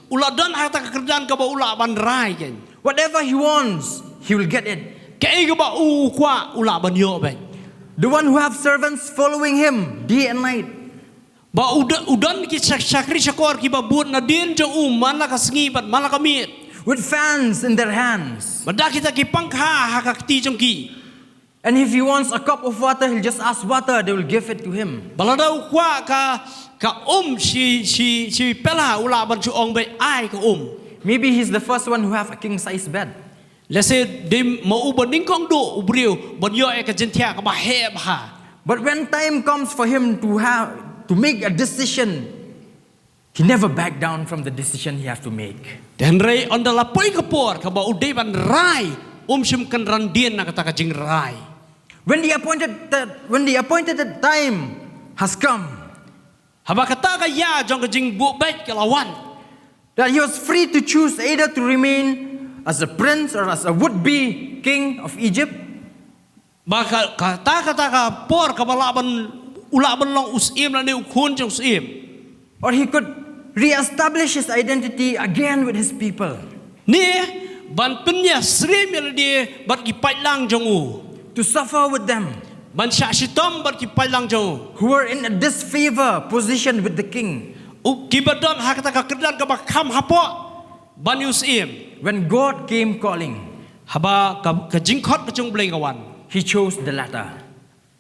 U la don ha kata ka kyrdan kaba u lah ban rai kein. Whatever he wants, he will get it. Kaei kaba u kwah u lah ban ïoh beit. The one who have servants following him day and night. Ba u don, u don ki shak- shakri shakor kiba bud nadien jong u man la ka sngi bad man la ka miet. With fans in their hands. Bad da kita ki pangkha ha ka kti jong ki. And if he wants a cup of water, he'll just ask water, they will give it to him. Ba lada u kwah ka, ka um shi, shi, shi pela u lah ban shu ong beit ai ka um. Maybe he's the first one who have a king size bed. Lehse dei ma u ba nyngkong duh u briew ban ïoh ïa ka jingthiah kaba heh bha. But when time comes for him to have, to make a decision, he never back down from the decision he have to make. Te hynrei ynda la poi ka por kaba u dei ban rai, um shym kynran dien na kata ka jingrai. When the appointed, when the appointed time has come, Haba kata ka ïa jong ka jingbuh beit ka la wan. That he was free to choose either to remain as a prince or as a would-be king of Egypt. Ba ka, kata, kata ka por kaba lah ban, u lah ban long u syiem lane u khun jong u syiem. Or he could re-establish his identity again with his people. Ne ban pynïasyriem ïa lade bad ki paidlang jong u. To suffer with them. Ban shah shitom bad ki paidlang jong u. Who were in a disfavor position with the king. U kiba don ha kata ka kyrdan kaba kham hapoh ban ïa u syiem. When God came calling, haba ka, ka jingkhot ka jong u Blei ka wan, he chose the latter.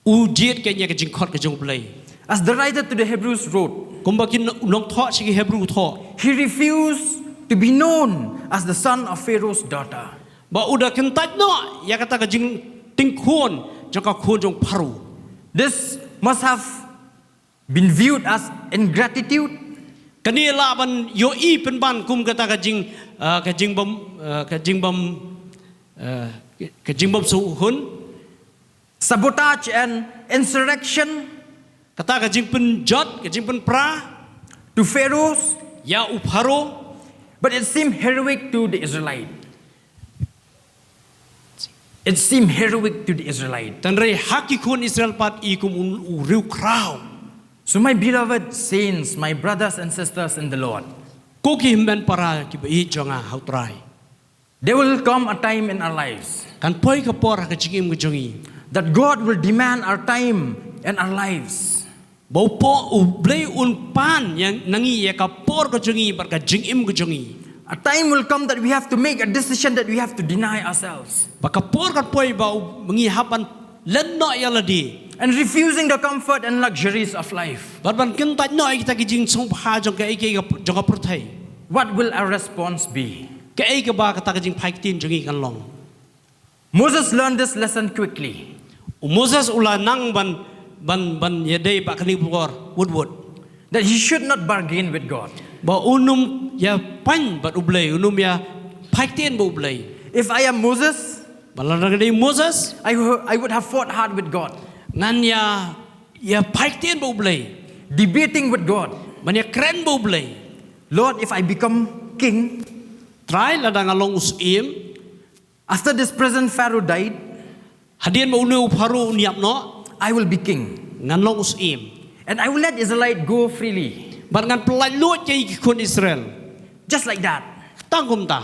U jied kein ïa ka jingkhot ka jong u Blei. As the writer to the Hebrews wrote, kumba ki nongthoh sha ki Hebru thoh, he refused to be known as the son of Pharaoh's daughter. Ba u da kyntait noh ïa kata ka jingting khun jong ka khun jong Pharaoh. This must have been viewed as ingratitude. Kane lah ban ïohi pynban kum kata ka jing, ah, ka jingbym, ah, ka jingbym, ah, ka jingbym sngewhun. Sabotage and insurrection. Kata ka jingpynjot, ka jingpynpra. To Pharaoh's. Ïa u Pharaoh. But it seemed heroic to the Israelite. It seemed heroic to the Israelite. Hynrei ha ki khun Israel pat i kum u, u riewkhraw. So my beloved saints, my brothers and sisters in the Lord. Ko ki hynmen para kiba ïeit jong nga ha u Trai. There will come a time in our lives. Kan poi ka por ha ka jingim ka jong ngi. That God will demand our time and our lives. Ba u poi, u Blei un pan ïa na ngi ïa ka por ka jong ngi bad ka jingim ka jong ngi. A time will come that we have to make a decision that we have to deny ourselves. Ba ka por kan poi ba u ngi hap ban len noh ïa lade. And refusing the comfort and luxuries of life. Bad ban kyntait noh ïa kita ki jingsngewbha jong kaei kaei jong ka pyrthei. What will our response be? Kaei kaba kata ka jingphai ktien jong ngi kan long. Moses learned this lesson quickly. U Moses u la nang ban, ban, ban ïadei bad kane ka por wut wut. That he should not bargain with God. Ba un ym ïa paiñ bad u Blei, un ym ïa phai ktien bad u Blei. If I am Moses, ba lada nga dei Moses, I, I would have fought hard with God. Ngan ïa, ïa phai ktien bad u Blei. Debating with God. Ban ïa kren bad u Blei. Lord, if I become king, Trai, lada nga long u syiem, after this present Pharaoh died, hadien ba une u Pharaoh un ïap noh, I will be king. Ngan long u syiem. And I will let Israelite go freely. Bad ngan pyllait luid ïa ki khun Israel. Just like that. Tang kumta.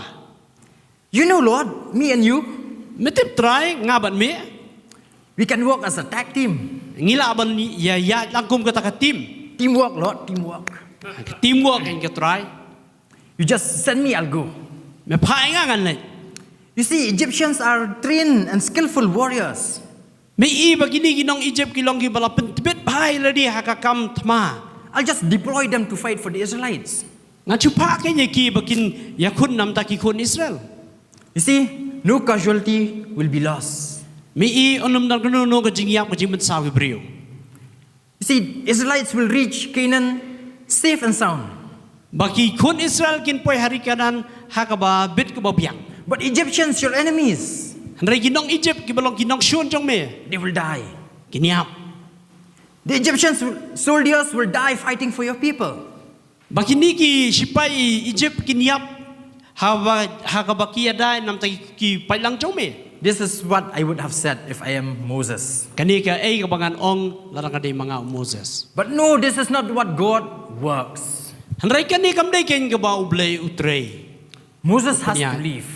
You know, Lord, me and you, me tip Trai, nga bad me, we can work as a tag team. Ngi lah ban ïa, ïa lang kum kata ka team. Teamwork, Lord, teamwork. Teamwork ïa ka Trai. You just send me, I'll go. Me phah ïa nga ngan leit. You see, Egyptians are trained and skillful warriors. Me i ba kine ki nong Egypt ki long kiba la pyntbit bha ïa lade ha ka kam thma. I'll just deploy them to fight for the Israelites. Ngan shu phah kein ïa ki ba kin ïakhun namar ki khun Israel. You see, no casualty will be lost. Me i un ym don kano kano ka jingïap ka jingpynsaw ki briew. You see, Israelites will reach Canaan safe and sound. Ba ki khun Israel kin poi ha ri Kanaan ha kaba bit kaba biang. But Egyptians, your enemies, Hynrei ki nong Egypt kiba long ki nongshun jong me, they will die. Kin ïap. The Egyptian soldiers will die fighting for your people. Ba kine ki shipai Egypt kin ïap ha kaba ki ïadei namar ki paidlang jong me. This is what I would have said if I am Moses. Kane kaei kaba ngan ong lada ka dei ma nga u Moses. But no, this is not what God works. Hynrei kane kam dei keiñ kaba U Blei u trei. Moses has to leave.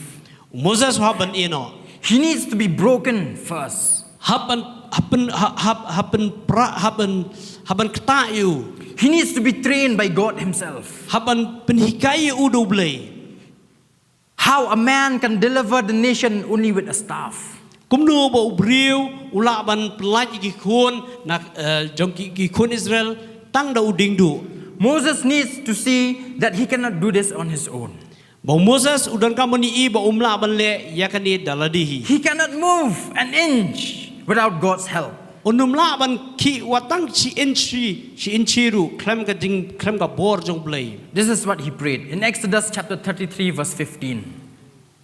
U Moses u hap ban ïeh noh. He needs to be broken first. Hap ban hap ban hap hap hap ban pra hap ban hap ban ktah ïa u. He needs to be trained by God Himself. Hap ban pynhikai ïa u da U Blei. How a man can deliver the nation only with a staff. Kumno ba u briew u lah ban pyllait ïa ki khun na jong ki khun Israel tang da u diengduh. Moses needs to see that he cannot do this on his own. Ba u Moses u donkam ban ïohi ba um lah ban leh ïa kane da lade hi. He cannot move an inch without God's help. Un ym lah ban khie wat tang shi inchi, shi inchi ruh khlem ka jing khlem ka bor jong U Blei. This is what he prayed in Exodus chapter thirty-three verse fifteen.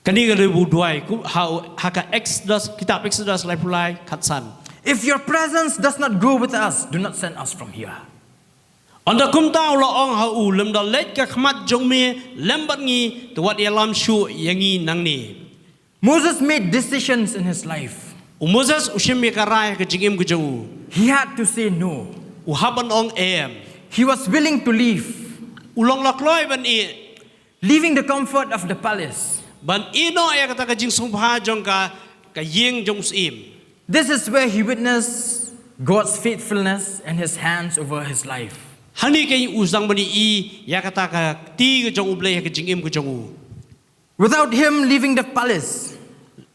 Kane ka dei u duwai ha ka Exodus, kitab Exodus laiphew lai khatsan. If your presence does not go with us, do not send us from here. Ynda kumta u la ong ha u, lymda leit ka khmat jong me lem bad ngi, te wat ïalam shuh ïa ngi nangne. Moses made decisions in his life. U Moses u shim ïa ka rai ha ka jingim ka jong u. He had to say no. U hap ban ong em. He was willing to leave. U long la kloi ban ïeh. Leaving the comfort of the palace. Ban ïeh noh ïa kata ka jingsngewbha jong ka, ka ïing jong u syiem. This is where he witnessed God's faithfulness and his hands over his life. Hangne keiñ u sdang ban ïohi ïa kata ka kti ka jong U Blei ha ka jingim ka jong u. Without him leaving the palace,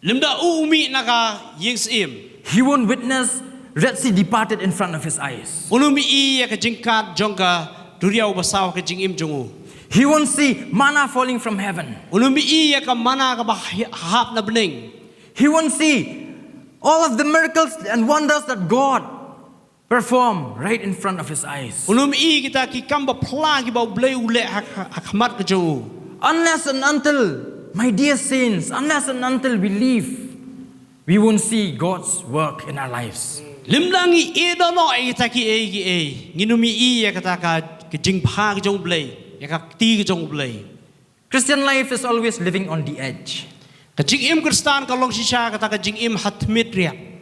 lymda u u mih na ka ïing syiem, he won't witness Red Sea departed in front of his eyes. Un um ïohi ïa ka jingkad jong ka duriaw basaw ha ka jingim jong u. He won't see manna falling from heaven. Un um ïohi ïa ka manna kaba hap na bneng. He won't see all of the miracles and wonders that God perform right in front of his eyes. Un um ïohi kita ki kam ba phla kiba U Blei u leh ha, ha khmat ka jong u. Unless and until, my dear saints, unless and until we live, we won't see God's work in our lives. Lymda ngi ïeh dohnud ïa kita kiei kiei, ngin ym ïohi ïa kata ka, ka jingbha ka jong U Blei, ïa ka kti ka jong U Blei. Christian life is always living on the edge. Ka jingim Khristan ka long shisha kata ka jingim ha tmier riat.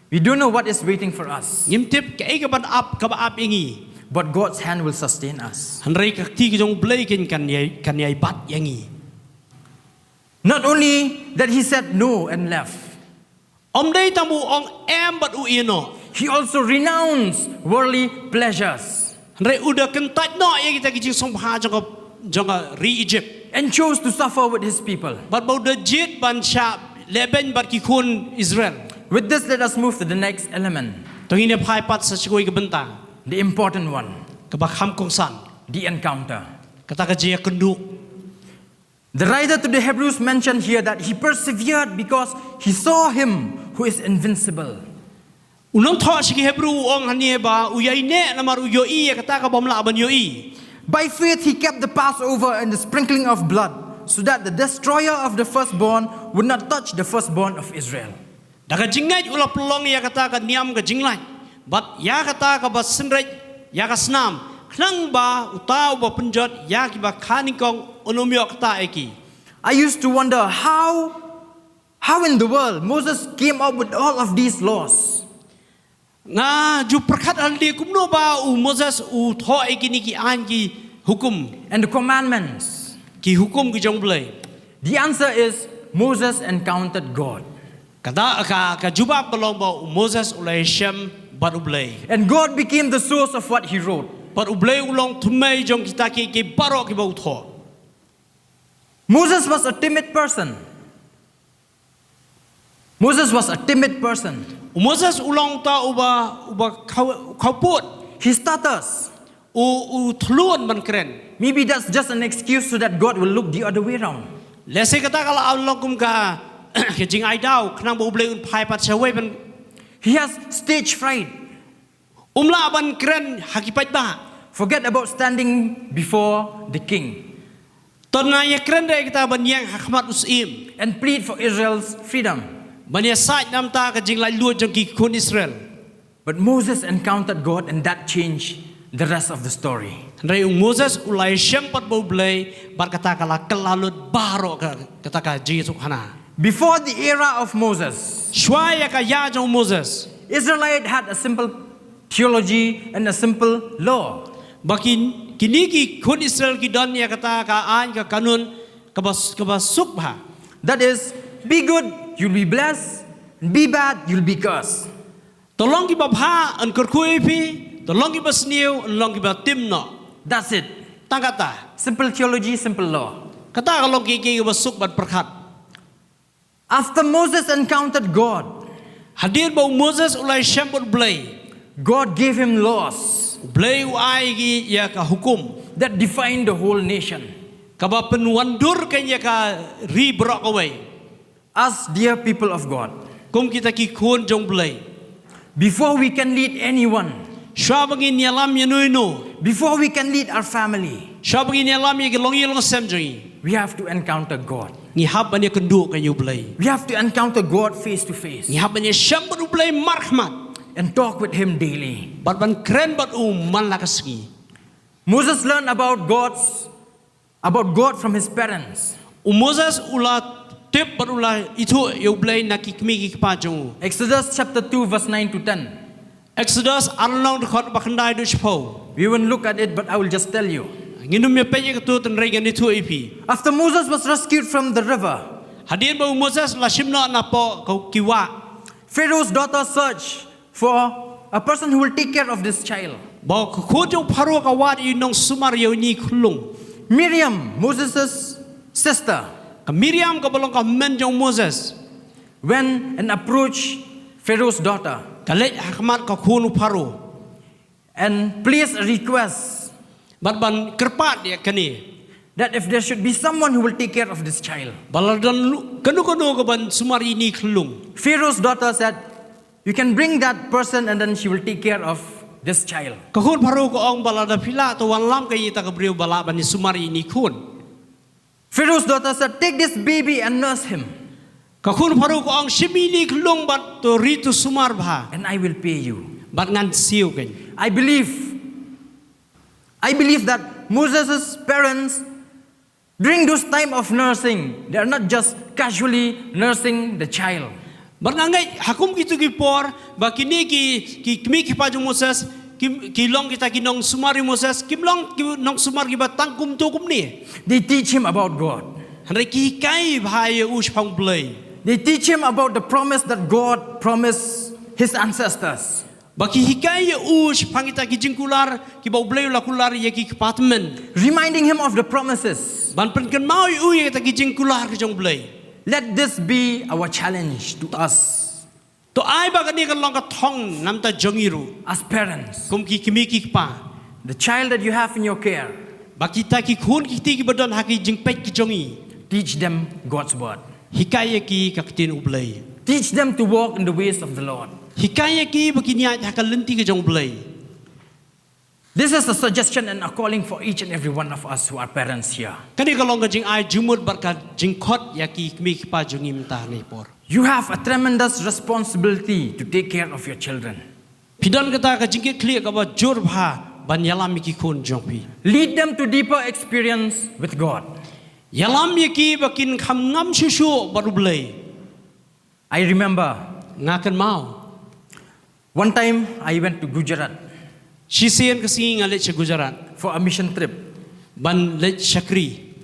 We don't know what is waiting for us. Ngim tip kaei ka ban ap, kaba ap ïa ngi. But God's hand will sustain us. Hynrei ka kti ka jong U Blei keiñ kan ïai, kan ïai bat ïa ngi. Not only that he said no and left. Ym dei tang ba u ong em bad u ïeh noh. He also renounced worldly pleasures. Hynrei u da kyntait noh ïa kita ki jingsngewbha jong ka, jong ka ri Egypt. And chose to suffer with his people. Bad ba u da jied ban shah lehbeiñ bad ki khun Israel. With this, let us move to the next element. To ngin ïa phai pat sa sha kawei ka bynta. The important one. Kaba kham kongsan. The encounter. Kata ka jingïakynduh. The writer to the Hebrews mentioned here that he persevered because he saw him who is invincible. U nongthoh sha ki Hebru u ong hangne ba u ïaineh namar u ïohi ïa kata kaba ym lah ban ïohi. By faith he kept the Passover and the sprinkling of blood, so that the destroyer of the firstborn would not touch the firstborn of Israel. Da ka jingngeit u la pynlong ïa kata ka niam ka jinglait bad ïa kata kaba synreit ïa ka snam, khnang ba uta uba pynjot ïa kiba kha nyngkong un ym ïoh ktah ïa ki. I used to wonder how, how in the world Moses came up with all of these laws. Nga ju pyrkhat hangne kumno ba u Moses u thoh ïa kine ki aiñ ki hukum. And the commandments. Ki hukum ki jong U Blei. The answer is Moses encountered God. Ka da, ka, ka jubab ka long ba u Moses u la ïashem bad U Blei. And God became the source of what he wrote. Bad U Blei u long thymmei jong kita ki, ki baroh kiba u thoh. Moses was a timid person. Moses was a timid person. U Moses u long uta uba, uba khaw, khawpud. He stutters. U, u thlun ban kren. Maybe that's just an excuse so that God will look the other way around. Lehse kata ka la long kum ka, ka jingai daw khnang ba U Blei un phai pat shawei ban. He has stage fright. Um lah ban kren ha ki paidbah. Forget about standing before the king. To nang ïakren de kita ban ïeng ha khmat u syiem. And plead for Israel's freedom. Ban ïasaid namar ka jinglaitluid jong ki khun Israel. But Moses encountered God, and that changed the rest of the story. Hynrei u Moses u la ïashem pat bad u Blei, bad kata ka la kylla lut baroh ka, kata ka jingïasuk hana. Before the era of Moses, Shuwa ïa ka ïa jong u Moses, Israelite had a simple theology and a simple law. ba kin, kine ki khun Israel ki don ïa kata ka aiñ ka kanun, kaba, kaba suk bha. That is, be good, you'll be blessed, be bad, you'll be cursed. To long kiba bha yn kyrkhu ïa phi, to long kiba sniew yn long kiba tim noh. That's it. Tang kata. Simple theology, simple law. Kata ka long kiei kiei kaba suk bad pyrkhat. After Moses encountered God, Hadien ba u Moses u la ïashem bad u Blei, God gave him laws u Blei u ai ïa ki ïa ka hukum, that defined the whole nation. kaba pynwandur kane ïa ka ri baroh kawei. Us, dear people of God, Kum kita ki khun jong u Blei, before we can lead anyone, shuwa ba ngin ïalam ïa uno uno, before we can lead our family, shuwa ba ngin ïalam ïa ki longïing longsem jong ngi, we have to encounter God. ngi hap ban ïakynduh ïa u Blei. We have to encounter God face to face Ngi hap ban ïashem bad u Blei markhmat, and talk with Him daily. bad ban kren bad u man la ka sngi. Moses learned about God's about God from his parents. U Moses u la tip bad u la ithuh ïa u Blei na ki kmie ki kpa jong u. Exodus chapter two, verse nine to ten. Exodus arnong dkhot ba khyndai haduh shiphew. We won't look at it, but I will just tell you. Ngin ym ïa peit ïa kato, hynrei ngan ithuh ïa phi. After Moses was rescued from the river, Hadien ba u Moses la shim noh napoh ka, ki wah, Pharaoh's daughter searched for a person who will take care of this child. ba ka khun jong u Pharaoh ka wad ïa u nongsumar ïa une u khyllung. Miriam, Moses' sister, Ka Miriam kaba long ka hynmen jong u Moses, went and approached Pharaoh's daughter ka leit ha khmat ka khun u Pharaoh, and placed a request bad ban kyrpad ïa kane, that if there should be someone who will take care of this child. ba lada don kano kano ka ban sumar ïa une u khyllung. Pharaoh's daughter said, "You can bring that person and then she will take care of this child." Ka khun Pharaoh ka ong ba lada phi lah to wanlam kata ka briew ba lah ban ïa sumar ïa une u khun. Pharaoh's daughter said, "Take this baby and nurse him, Ka khun Pharaoh ka ong, shim ïa une u khyllung bad to ri to sumar bha, and I will pay you." bad ngan siew kein. I believe, I believe that Moses' parents, during those time of nursing, they are not just casually nursing the child. Bad nga ngeit ha kum kito ki por ba kine ki, ki kmie ki kpa jong u Moses ki, ki long kita ki nongsumar ïa u Moses, kim long ki nongsumar kiba tang kumto kumne. They teach him about God. Hynrei ki hikai bha ïa u shaphang u Blei. They teach him about the promise that God promised his ancestors, Ba ki hikai ïa u shaphang kita ki jingkular kiba u Blei u la kular ïa ki kpa tymmen, reminding him of the promises. Ban pynkynmaw ïa u ïa kita ki jingkular ki jong u Blei. Let this be our challenge to us To ai ba kane kan long ka thong namar jong ngi ruh, as parents. kum ki kmie ki kpa. The child that you have in your care, Ba kita ki khun ki kti kiba don ha ki jingpeit ki jong ngi, teach them God's word. Hikai ïa ki ka ktien u Blei. Teach them to walk in the ways of the Lord. Hikai ïa ki ba kin ïaid ha ka lynti ka jong u Blei. This is a suggestion and a calling for each and every one of us who are parents here. Kane ka long ka jingai jingmut bad ka jingkhot ïa ki kmie ki kpa jong ngi mynta ha kane ka por. You have a tremendous responsibility to take care of your children. Phi don kata ka jingkitkhlieh kaba jur bha ban ïalam ïa ki khun jong phi. Lead them to deeper experience with God. Ïalam ïa ki ba kin kham ngam shuh shuh bad u Blei. I remember, nga kynmaw, one time I went to Gujarat. Shisien ka sngi nga leit sha Gujarat for a mission trip. Ban leit shakri.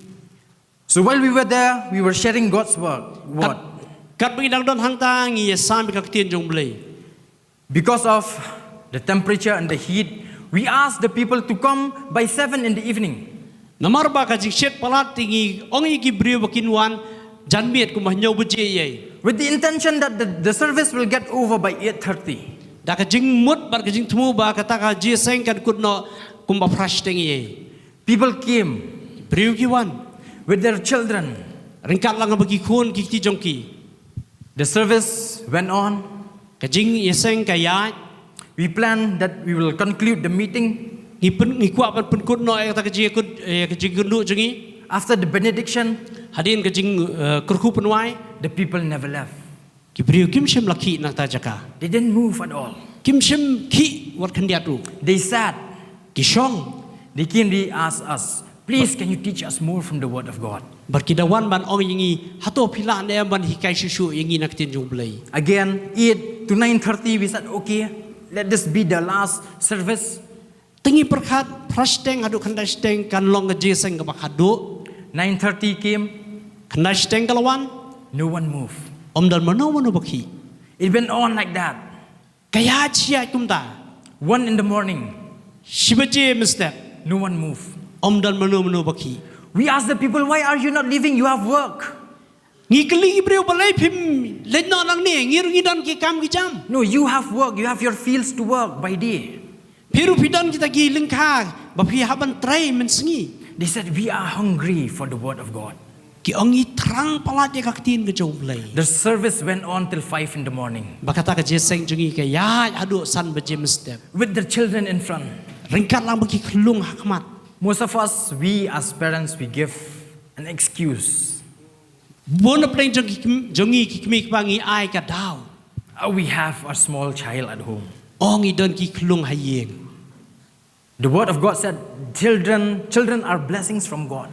So while we were there, we were sharing God's word. Word. Kat, kat ba ngi dang don hangta ngi ïasam ïa ka ktien jong u Blei. Because of the temperature and the heat, we asked the people to come by seven in the evening. Namar ba ka jingshet palat te ngi ong ïa ki briew ba kin wan janmiet kumba hynñiew baje ïa. With the intention that the, the service will get over by eight thirty. Da ka jingmut bad ka jingthmu ba kata ka jingïaseng kan kut noh kumba phra shiteng ïa. People came. Briew ki wan. With their children. Ryngkat lang bad ki khun ki kti jong ki. The service went on. Ka jingïaseng ka ïaid. We planned that we will conclude the meeting. Ngi pyn, ngi kwah ban pynkut noh ïa kata ka jingkut, ïa ka jingkynduh jong ngi. After the benediction, hadien ka jing, eh, kyrkhu pynwai, the people never left. Ki briew kim shym la khih na kata jaka. They didn't move at all. Kim shym khih wat khyndiat ruh. They sat. Ki shong. They came, they asked us, "Please, can you teach us more from the Word of God?" Bad ki da wan ban ong ïa ngi, "Hato phi lah ne em ban hikai shuh shuh ïa ngi na ka ktien jong U Blei?" Again, eight to nine thirty, we said, "Okay, let this be the last service." Te ngi pyrkhat, phra shiteng haduh khyndai shiteng kan long ka jingïaseng kaba khatduh. Nine thirty came. Khyndai shiteng ka la wan. No one moved. Ym don mano mano ba khih. It went on like that. Ka ïaid shi ïaid kumta. One in the morning. Shi baje mynstep. No one moved. Ym don mano mano ba khih. We asked the people, "Why are you not leaving? You have work." Ngi kylli ki briew, "Balei phim leit noh nangne? Ngi ruh ngi don ki kam ki jam." "No, you have work. You have your fields to work by day." Phi ruh phi don kita ki lyngkha ba phi hap ban trei mynsngi. They said, "We are hungry for the word of God." Ki ong, "Ngi thrang palat ïa ka ktien ka jong U Blei." The service went on till five in the morning. Ba kata ka jingïaseng jong ngi ka ïaid haduh san baje mynstep. With the children in front. Ryngkat lang bad ki khyllung ha khmat. Most of us, we as parents, we give an excuse. Bun na pdeng jong ki km-, jong ngi ki kmie ki kpa ngi ai ka daw. "Uh, we have a small child at home." Oh, ngi don ki khyllung ha ïing. The word of God said, "Children, children are blessings from God."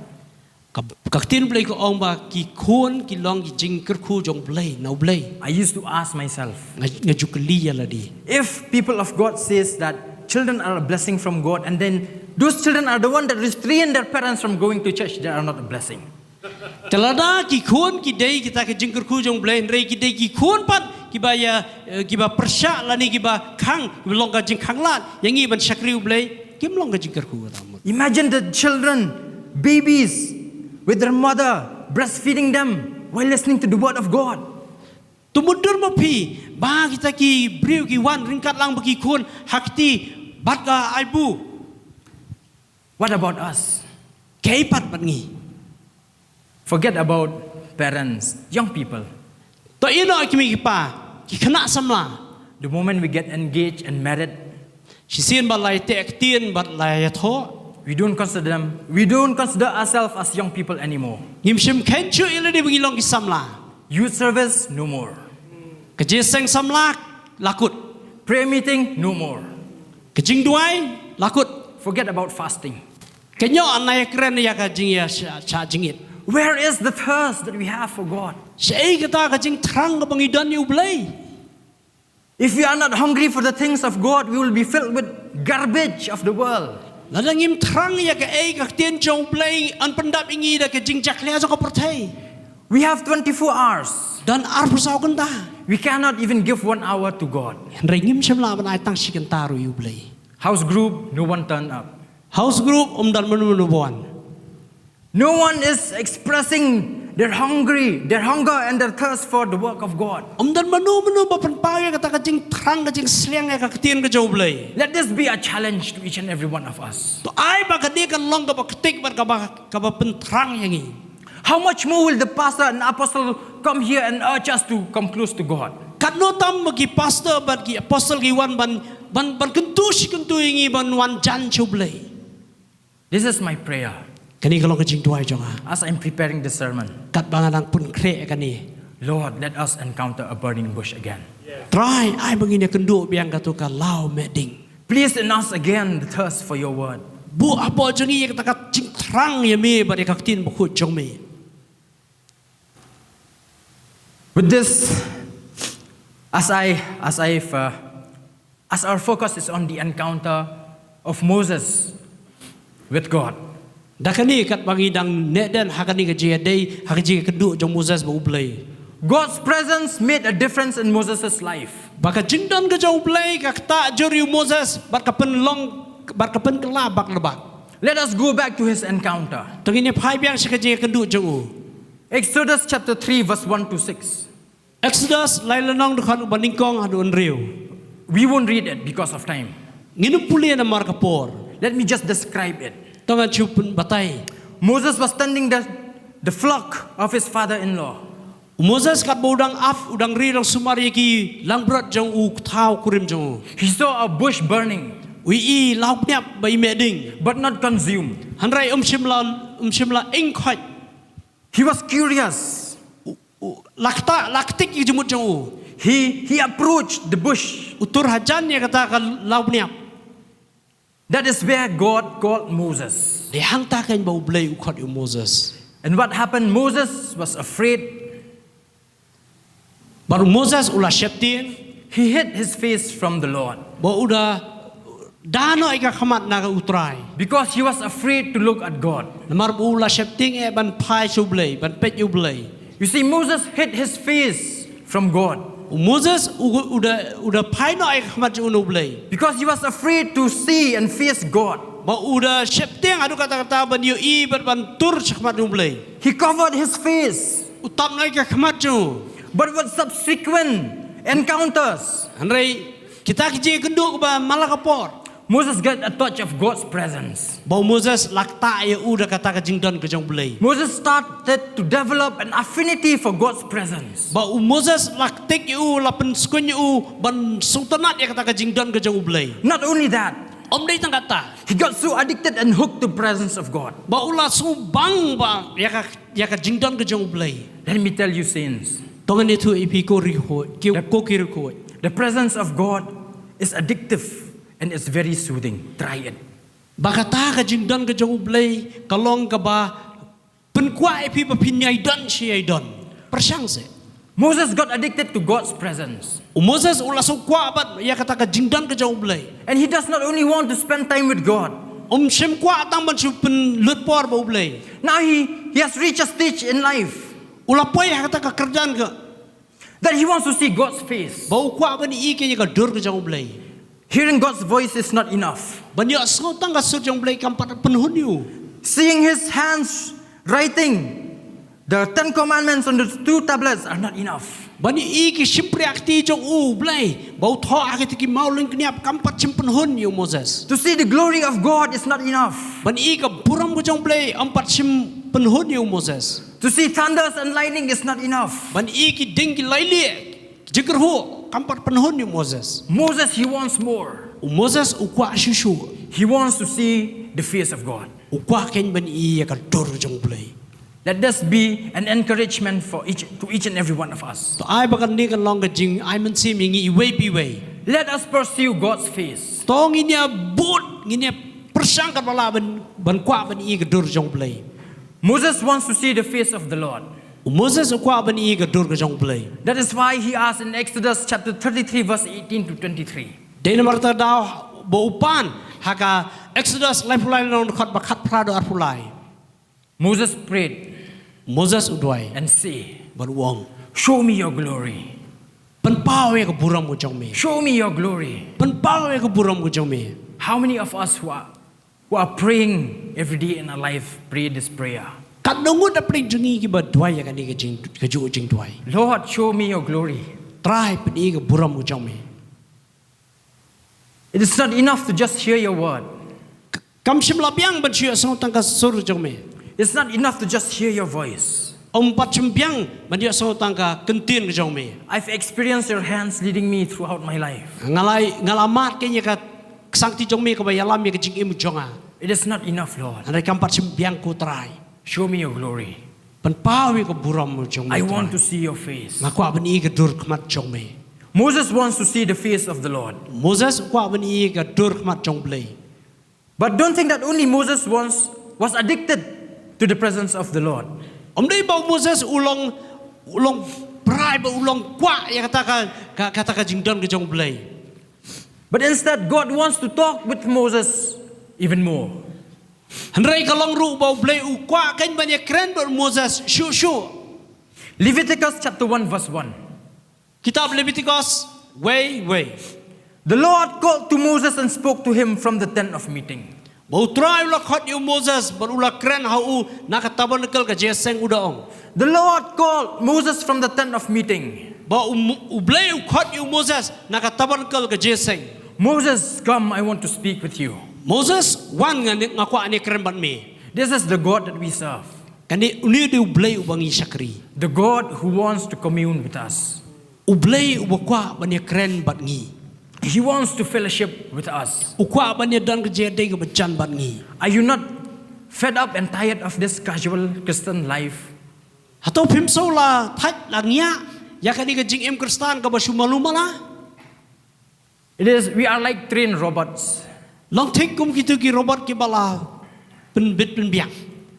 Ka, ka ktien Blei ka ong ba ki khun ki long ki jingkyrkhu jong Blei, na U Blei. I used to ask myself, nga, nga ju kylli ïa lade, if people of God says that children are a blessing from God, and then those children are the one that restrain their parents from going to church, they are not a blessing. Te lada ki khun ki dei kita ki jingkyrkhu jong Blei, hynrei ki dei ki khun pat kiba ïa, eh, kiba pyrshah lane kiba khang, kiba long ka jingkhanglad ïa ngi ban shakri U Blei, kim long ka jingkyrkhu kata mut. Imagine the children, babies, with their mother breastfeeding them while listening to the word of God. To mutdur ma phi ba kita ki briew ki wan ryngkat lang bad ki khun ha kti bad ka aibu. What about us? Kaei pat bad ngi? Forget about parents, young people. To ïehnoh ïa ki kmie ki kpa, ki khynnah samla. The moment we get engaged and married, shisien ba la ïateh ktien bad la ïathoh, we don't consider them, we don't consider ourselves as young people anymore. Ngim shym kheiñ shuh ïa lade ba ngi long ki samla. Youth service, no more. Ka jingïaseng samla, la kut. Prayer meeting, no more. Ka jingduwai, la kut. Forget about fasting. Ka ñiuh, nai kren ïa ka jingïashah jingit. Where is the thirst that we have for God? Shaei kata ka jingthrang kaba ngi don ïa U Blei? If we are not hungry for the things of God, we will be filled with garbage of the world. Lada ngim thrang ïa kaei ka ktien jong U Blei, yn pyndap ïa ngi da ka jingjakhlia jong ka pyrthei. We have twenty-four hours. Don arphew saw kynta. We cannot even give one hour to God. Hynrei ngim shym lah ban ai tang shi kynta ruh ïa U Blei. House group, no one turned up. House group, ym don mano mano ba wan. No one is expressing their hungry, their hunger and their thirst for the work of God. Ym don mano mano ba pynpaw ïa kata ka jingthrang, ka jingsliang ïa ka ktien ka jong U Blei. Let this be a challenge to each and every one of us. To ai ba kane kan long kaba ktik bad kaba, kaba pynthrang ïa ngi. How much more will the pastor and apostle come here and urge us to come close to God? Katno tam ba ki pastor bad ki apostle ki wan ban, ban, ban kyntu shi kyntu ïa ngi ban wan jan sha U Blei. This is my prayer. Kane ka long ka jingduwai jong nga. As I'm preparing the sermon, katba nga dang pynkhreh ïa kane. Lord, let us encounter a burning bush again. Trai, ai ba ngin ïakynduh biang kato ka law mehding. Place in us again the thirst for your word. Buh hapoh jong ngi ïa kata ka jingthrang ïa me bad ïa ka ktien bakhuid jong me. With this, as I, as I, uh, as our focus is on the encounter of Moses with God. Da kane katba ngi dang neh dien ha kane ka jingïadei, ha ka jingïakynduh jong Moses bad U Blei. God's presence made a difference in Moses' life. Ba ka jingdon ka jong U Blei ka ktah jur ïa u Moses bad ka pynlong, bad ka pynkylla bak la bak. Let us go back to his encounter. To ngin ïa phai biang sha ka jingïakynduh jong u. Exodus chapter three, verse one to six. Exodus lai lynnong, dkhot ba nyngkong haduh hynriew. We won't read it because of time. Ngin ym pule namar ka por. Let me just describe it. To ngan shu pynbatai. Moses was tending the, the flock of his father-in-law. U Moses katba u dang ap, u dang ri dang sumar ïa ki langbrot jong u thaw kurim jong u. He saw a bush burning. U ïohi law pniap ba i mehding. But not consumed. Hynrei um shym la, um shym la ing khoit. He was curious. U, U, la kta, la ktik ïa ka jingmut jong u. He, he approached the bush. U tur hajan ïa kata ka law bniap. That is where God called Moses. Dei hangta keiñ ba U Blei u khot ïa u Moses. And what happened? Moses was afraid. Bad u Moses u la sheptieng. He hid his face from the Lord. Ba u da, da noh ïa ka khmat na ka U Trai. Because he was afraid to look at God. Namar ba u la sheptieng eh ban phai sha U Blei, ban peit ïa U Blei. You see, Moses hid his face from God. U Moses u, u da, u da phai noh ïa ka khmat jong u na U Blei. Because he was afraid to see and face God. Ba u da sheptieng haduh katta katta ban ïohi bad ban tur sha khmat jong U Blei. He covered his face. U tap noh ïa ka khmat jong u. But with subsequent encounters, Hynrei kita ki jingïakynduh ba man la ka por. Moses got a touch of God's presence. Ba u Moses la ktah ïa u da kata ka jingdon ka jong U Blei. Moses started to develop an affinity for God's presence. Ba u Moses la ktik ïa u, la pynskhem ïa u ban sngewtynnat ïa kata ka jingdon ka jong U Blei. Not only that, Ym dei tang kata. He got so addicted and hooked to presence of God. Ba u la sngewbang ba ïa ka, ïa ka jingdon ka jong U Blei. Let me tell you, saints. To ngin ïathuh ïa phi ko riewkhuid, ki, ko ki riewkhuid. The presence of God is addictive and it's very soothing. Try it. Ba kata ka jingdon ka jong U Blei ka long kaba pynkwah ïa phi ba phin ïai don shi ïai don. Pyrshang seh. Moses got addicted to God's presence. U Moses u la sngewkwah bad ïa kata ka jingdon ka jong U Blei. And he does not only want to spend time with God. Um shym kwah tang ban shu pynlut por bad U Blei. Now he, he has reached a stage in life. U la poi ha kata ka kyrdan ka That he wants to see God's face. Ba u kwah ban ïohi ïa ka dur ka jong U Blei. Hearing God's voice is not enough. Ban ïohsngew tang ka sur jong U Blei kam pat pynhun ïa u. Seeing his hands writing the Ten Commandments on the two tablets are not enough. Ban ïohi ïa ki shympriahkti jong U Blei ba u thoh ha kita ki maw lyngkniap kam pat shym pynhun ïa u Moses. To see the glory of God is not enough. Ban ïohi ïa ka burom ka jong U Blei kam pat shym pynhun ïa u Moses. To see thunders and lightning is not enough. Ban ïohi ïa ki ding ki lailieh, jingkyrhuh, kam pat pynhun ïa u Moses. Moses, he wants more. U Moses u kwah shuh shuh. He wants to see the face of God. U kwah keiñ ban ïohi ïa ka dur jong U Blei. Let this be an encouragement for each, to each and every one of us. To ai ba kane kan long ka jingai mynsiem ïa ngi iwei pa iwei. Let us pursue God's face. To ngin ïa bud, ngin ïa pyrshang katba lah ban, ban kwah ban ïohi ïa ka dur jong U Blei. Moses wants to see the face of the Lord. U Moses u kwah ban ïohi ïa ka dur ka jong U Blei. That is why he asked in Exodus chapter thirty-three, verse eighteen to twenty-three. Dei namar kata daw ba u pan ha ka Exodus laiphew lai lynnong, dkhot ba khatphra haduh arphew lai. Moses prayed. Moses u duwai. And say, bad u ong, show me your glory. Pynpaw ïa ka burom ka jong me. Show me your glory. Pynpaw ïa ka burom ka jong me. How many of us who are who are praying every day in our life, pray this prayer. Katno ngut na pdeng jong ngi kiba duwai ïa kane ka jing, kajuh ka jingduwai. Lord, show me your glory. Trai, pyni ka burom ka jong me. It is not enough to just hear your word. K-, kam shym la biang ban shu ïohsngew tang ka sur jong me. It's not enough to just hear your voice. Ym pat shym biang ban ïohsngew tang ka kyntien ka jong me. I've experienced your hands leading me throughout my life. Nga la, nga la mad keiñ ïa ka ksangkti jong me kaba ïalam ïa ka jingim jong nga. It is not enough, Lord. Hynrei kam pat shym biang, ko Trai. Show me your glory. Pynpaw ïa ka burom jong me, Trai. I want to see your face. Nga kwah ban ïohi ka dur khmat jong me. Moses wants to see the face of the Lord. Moses u kwah ban ïohi ka dur khmat jong U Blei. But don't think that only Moses once was addicted to the presence of the Lord. Ym dei ba u Moses u long, u long brai bad u long kwah ïa kata ka, ka, kata ka jingdon ka jong U Blei. But instead, God wants to talk with Moses even more. Hynrei ka long ruh ba U Blei u kwah keiñ ban ïakren bad u Moses shuh shuh. Leviticus chapter one verse one. Kitab Leviticus wei wei. The Lord called to Moses and spoke to him from the tent of meeting. Ba U Trai u la khot ïa u Moses bad u la kren ha u na ka tabernacle ka jingïaseng, u da ong. The Lord called Moses from the tent of meeting. Ba u, U Blei u khot ïa u Moses na ka tabernacle ka jingïaseng. Moses, come, I want to speak with you. Moses, wan, nga, nga kwah ban ïakren bad me. This is the God that we serve. Kane, une u dei U Blei uba ngi shakri. The God who wants to commune with us. U Blei uba kwah ban ïakren bad ngi. He wants to fellowship with us. U kwah ban ïadon ka jingïadei kaba jan bad ngi. Are you not fed up and tired of this casual Christian life? Hato phim sngewlah thait la ngiah ïa kane ka jingim Khristan kaba shu malu mala? It is, we are like trained robots. Long thik kum kito ki robot kiba la pynbit pynbiang.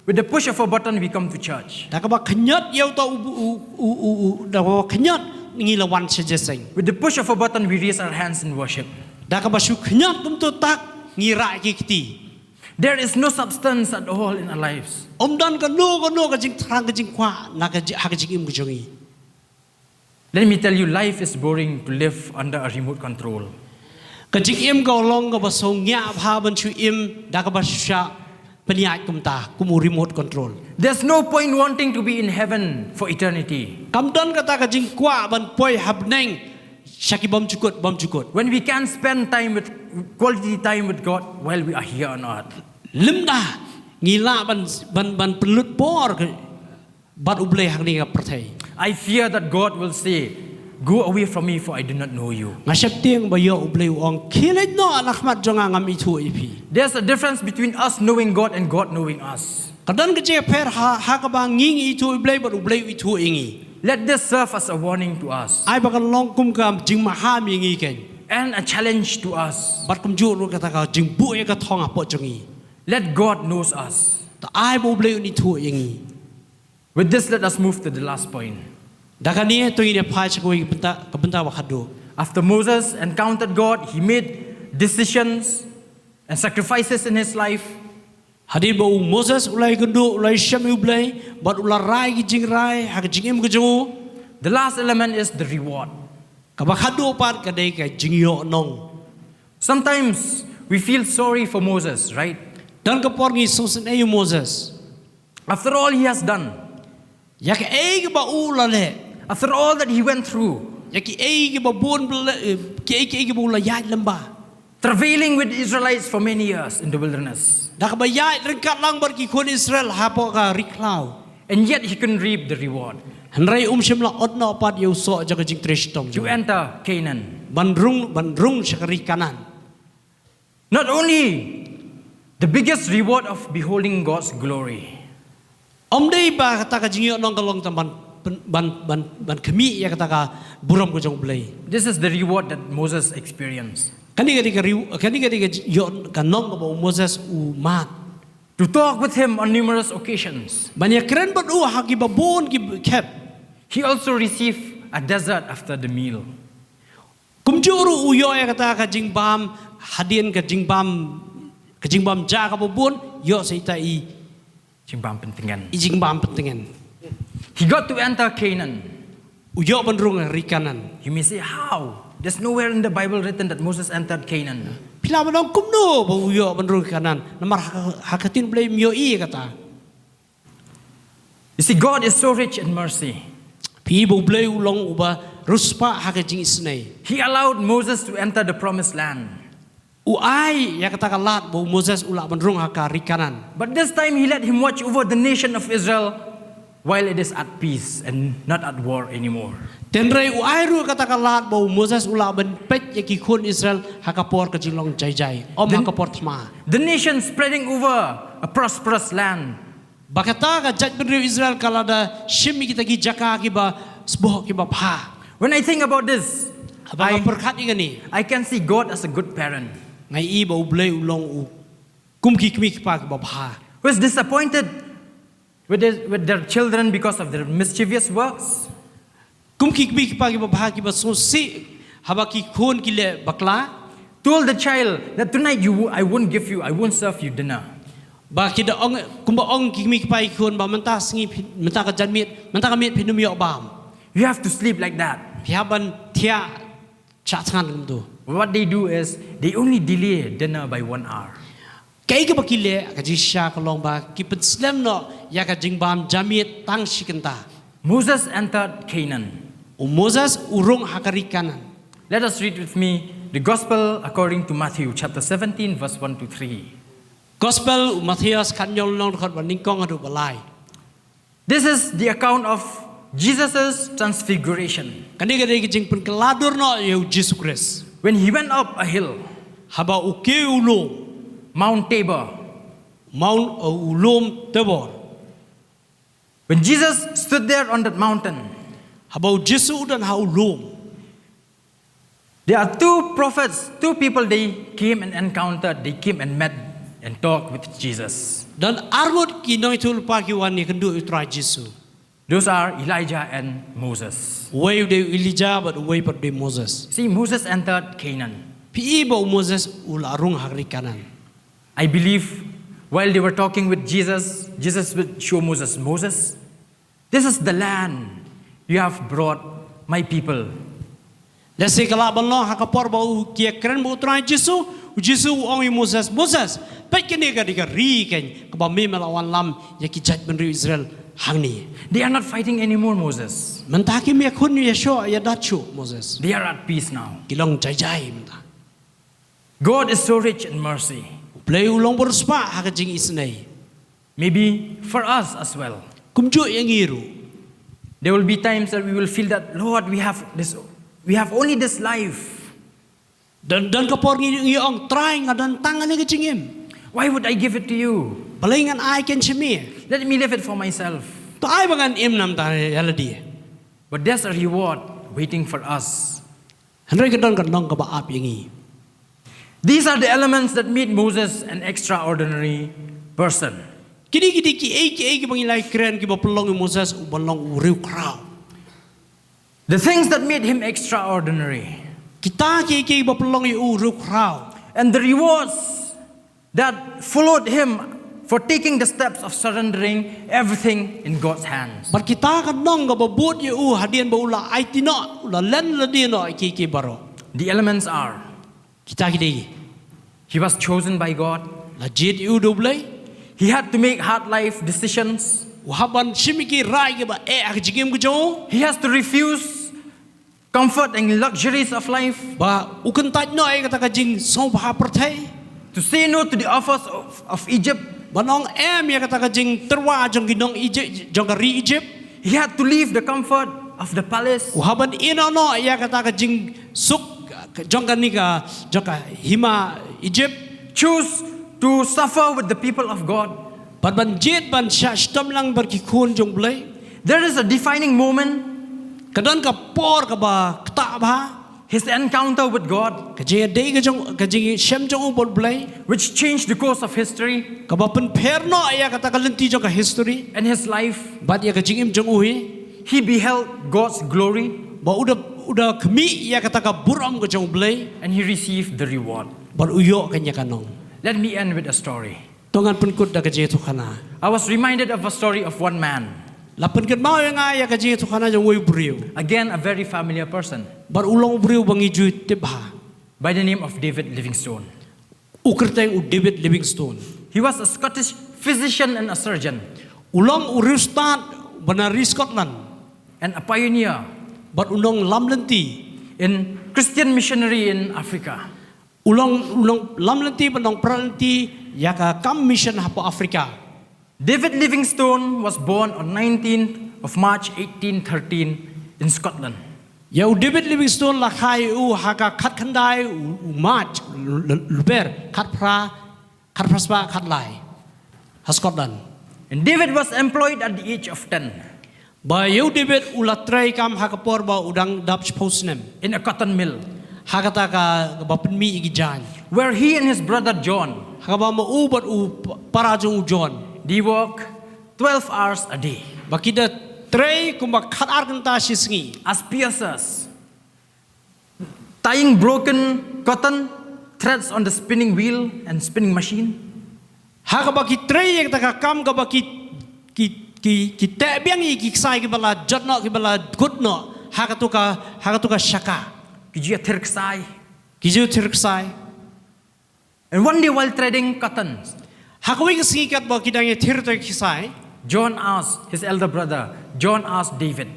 With the push of a button, we come to church. Da kaba khñiot ïa uta u, u, u, u, u, da kaba khñiot ngi la wan sha jingïaseng. With the push of a button, we raise our hands in worship. Da kaba shu khñiot kumto tak ngi rah ki kti. There is no substance at all in our lives. Ym don kano kano ka jingthrang ka jingkwah na ka ji-, ha ka jingim ka jong ngi. Let me tell you, life is boring to live under a remote control. Ka jingim ka long kaba sngewbha ban shu im da kaba shu shah pynïaid kumta kum u remote control. There's no point wanting to be in heaven for eternity. Kam don kata ka jingkwah ban poi ha bneng sha ki bymjukut bymjukut. When we can spend time with, quality time with God while we are here on earth. Lymda ngi lah ban, ban, ban pynlut por ka, bad U Blei hangne ha pyrthei. I fear that God will say, "Go away from me, for I do not know you." Nga sheptieng ba ïoh U Blei u ong, "Khie leit noh na khmat jong nga, ngam ithuh ïa phi." There's a difference between us knowing God and God knowing us. Ka don ka jingpher ha, ha kaba ngi ngi ithuh ïa U Blei bad U Blei u ithuh ïa ngi. Let this serve as a warning to us. Ai ba kan long kum ka jingmaham ïa ngi kein. And a challenge to us. Bad kumjuh ruh kata ka jingbuh ïa ka thong hapoh jong ngi. Let God knows us. Ta ai ba U Blei un ithuh ïa ngi. With this, let us move to the last point. Da kane to ngin ïa phai sha kawei ka bynta, ka bynta ba khadduh. After Moses encountered God, he made decisions and sacrifices in his life. Hadien ba u Moses u la ïakynduh, u la ïashem ïa U Blei, bad u la rai ki jingrai ha ka jingim ka jong u. The last element is the reward. Kaba khadduh pat ka dei ka jingïohnong. Sometimes we feel sorry for Moses, right? Don ka por ngi sngewsynei ïa u Moses. After all he has done. Ïa kaei kaba u la leh. After all that he went through. Ïa kiei kiba bun ba la, eh, kiei kiei kiba u la ïaid lem bad. Travailing with Israelites for many years in the wilderness. Da kaba ïaid ryngkat lang bad ki khun Israel hapoh ka ri khlaw. And yet he couldn't reap the reward. Hynrei um shym la ot noh pat ïa u soh jong ka jingtrei shitom. To enter Canaan. Ban rung, ban rung sha ka ri Kanaan. Not only the biggest reward of beholding God's glory. Ym dei ba kata ka jingïohnong ka long tang ban, ban, ban, ban khmih ïa kata ka burom ka jong U Blei. This is the reward that Moses experienced. Kane ka dei ka ri-, kane ka dei ka jingïoh-, ka nong kaba u Moses u mad. To talk with him on numerous occasions. Ban ïakren bad u ha kiba bun ki khep. He also received a desert after the meal. Kumjuh ruh u ïoh ïa kata ka jingbam, hadien ka jingbam, ka jingbam ja kaba bun, ïoh sa ita i. Jingbam pyntngen. I jingbam pyntngen. He got to enter Canaan. U ïoh ban rung ri Kanaan. You may say, "How? There's nowhere in the Bible written that Moses entered Canaan." Phi lah ban ong kumno ba u ïoh ban rung Kanaan. Namar ha, ha ka ktien Blei ym ïohi ïa kata. You see, God is so rich in mercy. Phi ba U Blei u long uba riewspah ha ka jingisynei. He allowed Moses to enter the promised land. U ai ïa kata ka lad ba u Moses u lah ban rung ha ka ri Kanaan. But this time he let him watch over the nation of Israel while it is at peace and not at war anymore. Hynrei u ai ruh kata ka lad ba u Moses u lah ban peit ïa ki khun Israel ha ka por ka jinglong jai jai. Ym ha ka por thma. The nation spreading over a prosperous land. Ba kata ka jaitbynriew Israel ka la da shim ïa kita ki jaka kiba sboh kiba bha. When I think about this, haba nga pyrkhat ïa kane, I can see God as a good parent. Nga i ba U Blei u long u kum ki kmie ki kpa kiba bha. Who is disappointed with his, with their children because of their mischievous works. Kum ki kmie ki kpa kiba bha kiba sngewsih haba ki khun ki leh bakla. Told the child that tonight you, I won't give you, I won't serve you dinner. Ba ki da ong, kumba ong ki kmie ki kpa ki khun ba mynta sngi phi, mynta ka janmiet, mynta ka miet phin ym ïoh bam. You have to sleep like that. Phi hap ban thiah shah thngan kumto. What they do is they only delay dinner by one hour. Kaei kaba ki leh, ka jingshisha ka long ba ki pynslem noh ïa ka jingbam janmiet tang shi kynta. Moses entered Canaan. U Moses u rung ha ka ri Kanaan. Let us read with me the Gospel according to Matthew chapter seventeen, verse one to three. Gospel u Mathaios khatnyiaw lynnong dkhot ba nyngkong haduh ba lai. This is the account of Jesus' transfiguration. Kane ka dei ka jingpynkylla dur noh ïa u Jisu Khrist. When he went up a hill, haba u kiew u lum, Mount Tabor, Mount, uh, u lum Tabor. When Jesus stood there on that mountain, Haba u Jisu u don ha u lum. There are two prophets, two people they came and encountered, they came and met and talked with Jesus. Don arngut ki nongïathuhlypa ki wan ïakynduh ïa u Trai Jisu. Those are Elijah and Moses. Uwei u dei u Elijah bad uwei pat u dei u Moses. See, Moses entered Canaan. Phi i ba u Moses u la rung ha ri Kanaan. I believe while they were talking with Jesus, Jesus would show Moses, Moses, this is the land you have brought my people. Lehse ka lah ban long ha ka por ba u ki ïakren bad u Trai Jisu, u Jisu u ong ïa u Moses, Moses, peit kane ka dei ka ri keiñ kaba me me la wanlam ïa ki jaitbynriew Israel hangne. They are not fighting anymore, Moses. Mynta kim ïakhun ïashoh ïadat shuh, Moses. They are at peace now. Ki long jai jai mynta. God is so rich in mercy. U Blei u long bariewspah ha ka jingisynei. Maybe for us as well. Kumjuh ïa ngi ruh. There will be times that we will feel that, Lord, we have this, we have only this life. Don, don ka por ngi, ngi ong, Trai, nga don tang kane ka jingim. Why would I give it to you? Balei ngan ai keiñ sha me? Let me live it for myself. To ai ba ngan im namar ïa lade. But there's a reward waiting for us. Hynrei ka don ka nong kaba ap ïa ngi. These are the elements that made Moses an extraordinary person. Kine ki dei kiei kiei kiba ngi la kren kiba pynlong ïa u Moses u ban long u riewkhraw. The things that made him extraordinary. Kita kiei kiei kiba pynlong ïa u riewkhraw. And the rewards that followed him for taking the steps of surrendering everything in God's hands. Bad kita ka nong kaba bud ïa u hadien ba u la aiti noh, u la len lade noh ïa kiei kiei baroh. The elements are, kita ki dei, he was chosen by God. La jied ïa u da u Blei. He had to make hard life decisions. U hap ban shim ïa ki rai kiba eh ha ka jingim ka jong u. He has to refuse comfort and luxuries of life. Ba u kyntait noh ïa kata ka jingsngewbha pyrthei. To say no to the offers of, of Egypt. Ban ong em ïa kata ka jingtyrwa jong ki nong Egypt, jong ka ri Egypt. He had to leave the comfort of the palace. U hap ban ïehnoh noh ïa kata ka jingsuk jong kane ka, jong ka hima Egypt. Choose to suffer with the people of God. Bad ban jied ban shah shitom lang bad ki khun jong u Blei. There is a defining moment. Ka don ka por kaba ktah bha. His encounter with God, ka jingïadei ka jong, ka jingshem jong u bad u Blei, which changed the course of history, kaba pynpher noh ïa kata ka lynti jong ka history, and his life, bad ïa ka jingim jong u hi. He beheld God's glory. Ba u da, u da khmih ïa kata ka burom ka jong u Blei. And he received the reward. Bad u ïoh kane ka nong. Let me end with a story. To ngan pynkut da ka jingïathuhkhana. I was reminded of a story of one man. La pynkynmaw ïa nga ïa ka jingïathuhkhana jong uwei u briew. Again, a very familiar person. Bad u long u briew ba ngi ju tip bha. By the name of David Livingstone. U kyrteng u David Livingstone. He was a Scottish physician and a surgeon. U long u riewstad ba na ri Scotland. And a pioneer. Bad u nonglam lynti. In Christian missionary in Africa. U long, u long lam lynti bad nongpra lynti ïa ka kam mission hapoh Africa. David Livingstone was born on nineteenth of March eighteen thirteen in Scotland. Ïa u David Livingstone la kha ïa u ha ka khatkhyndai u, u March, l-, l-, Lber, khatphra, khatphra spah khatlai. Ha Scotland. And David was employed at the age of ten. Ba ïa u David u la trei kam ha ka por ba u dang dap shiphew snem. In a cotton mill. Ha kata ka, kaba pynmih ïa ki jaiñ. Where he and his brother John, ha kaba ma u bad u p-, para jong u John, they work twelve hours a day. Ba ki da trei kumba khatar kynta shi sngi. As piercers. Tying broken cotton threads on the spinning wheel and spinning machine. Ha kaba ki trei ïa kata ka kam kaba ki, ki, ki, ki teh biang ïa ki ksai kiba la jot noh, kiba la kut noh. Ha katu ka, ha katu ka shaka. Ki ju ïathir ksai. Ki ju ïathir ksai. And one day while threading cotton, ha kawei ka sngi katba ki dang ïathir ïa ki ksai, John asked his elder brother, John asked David.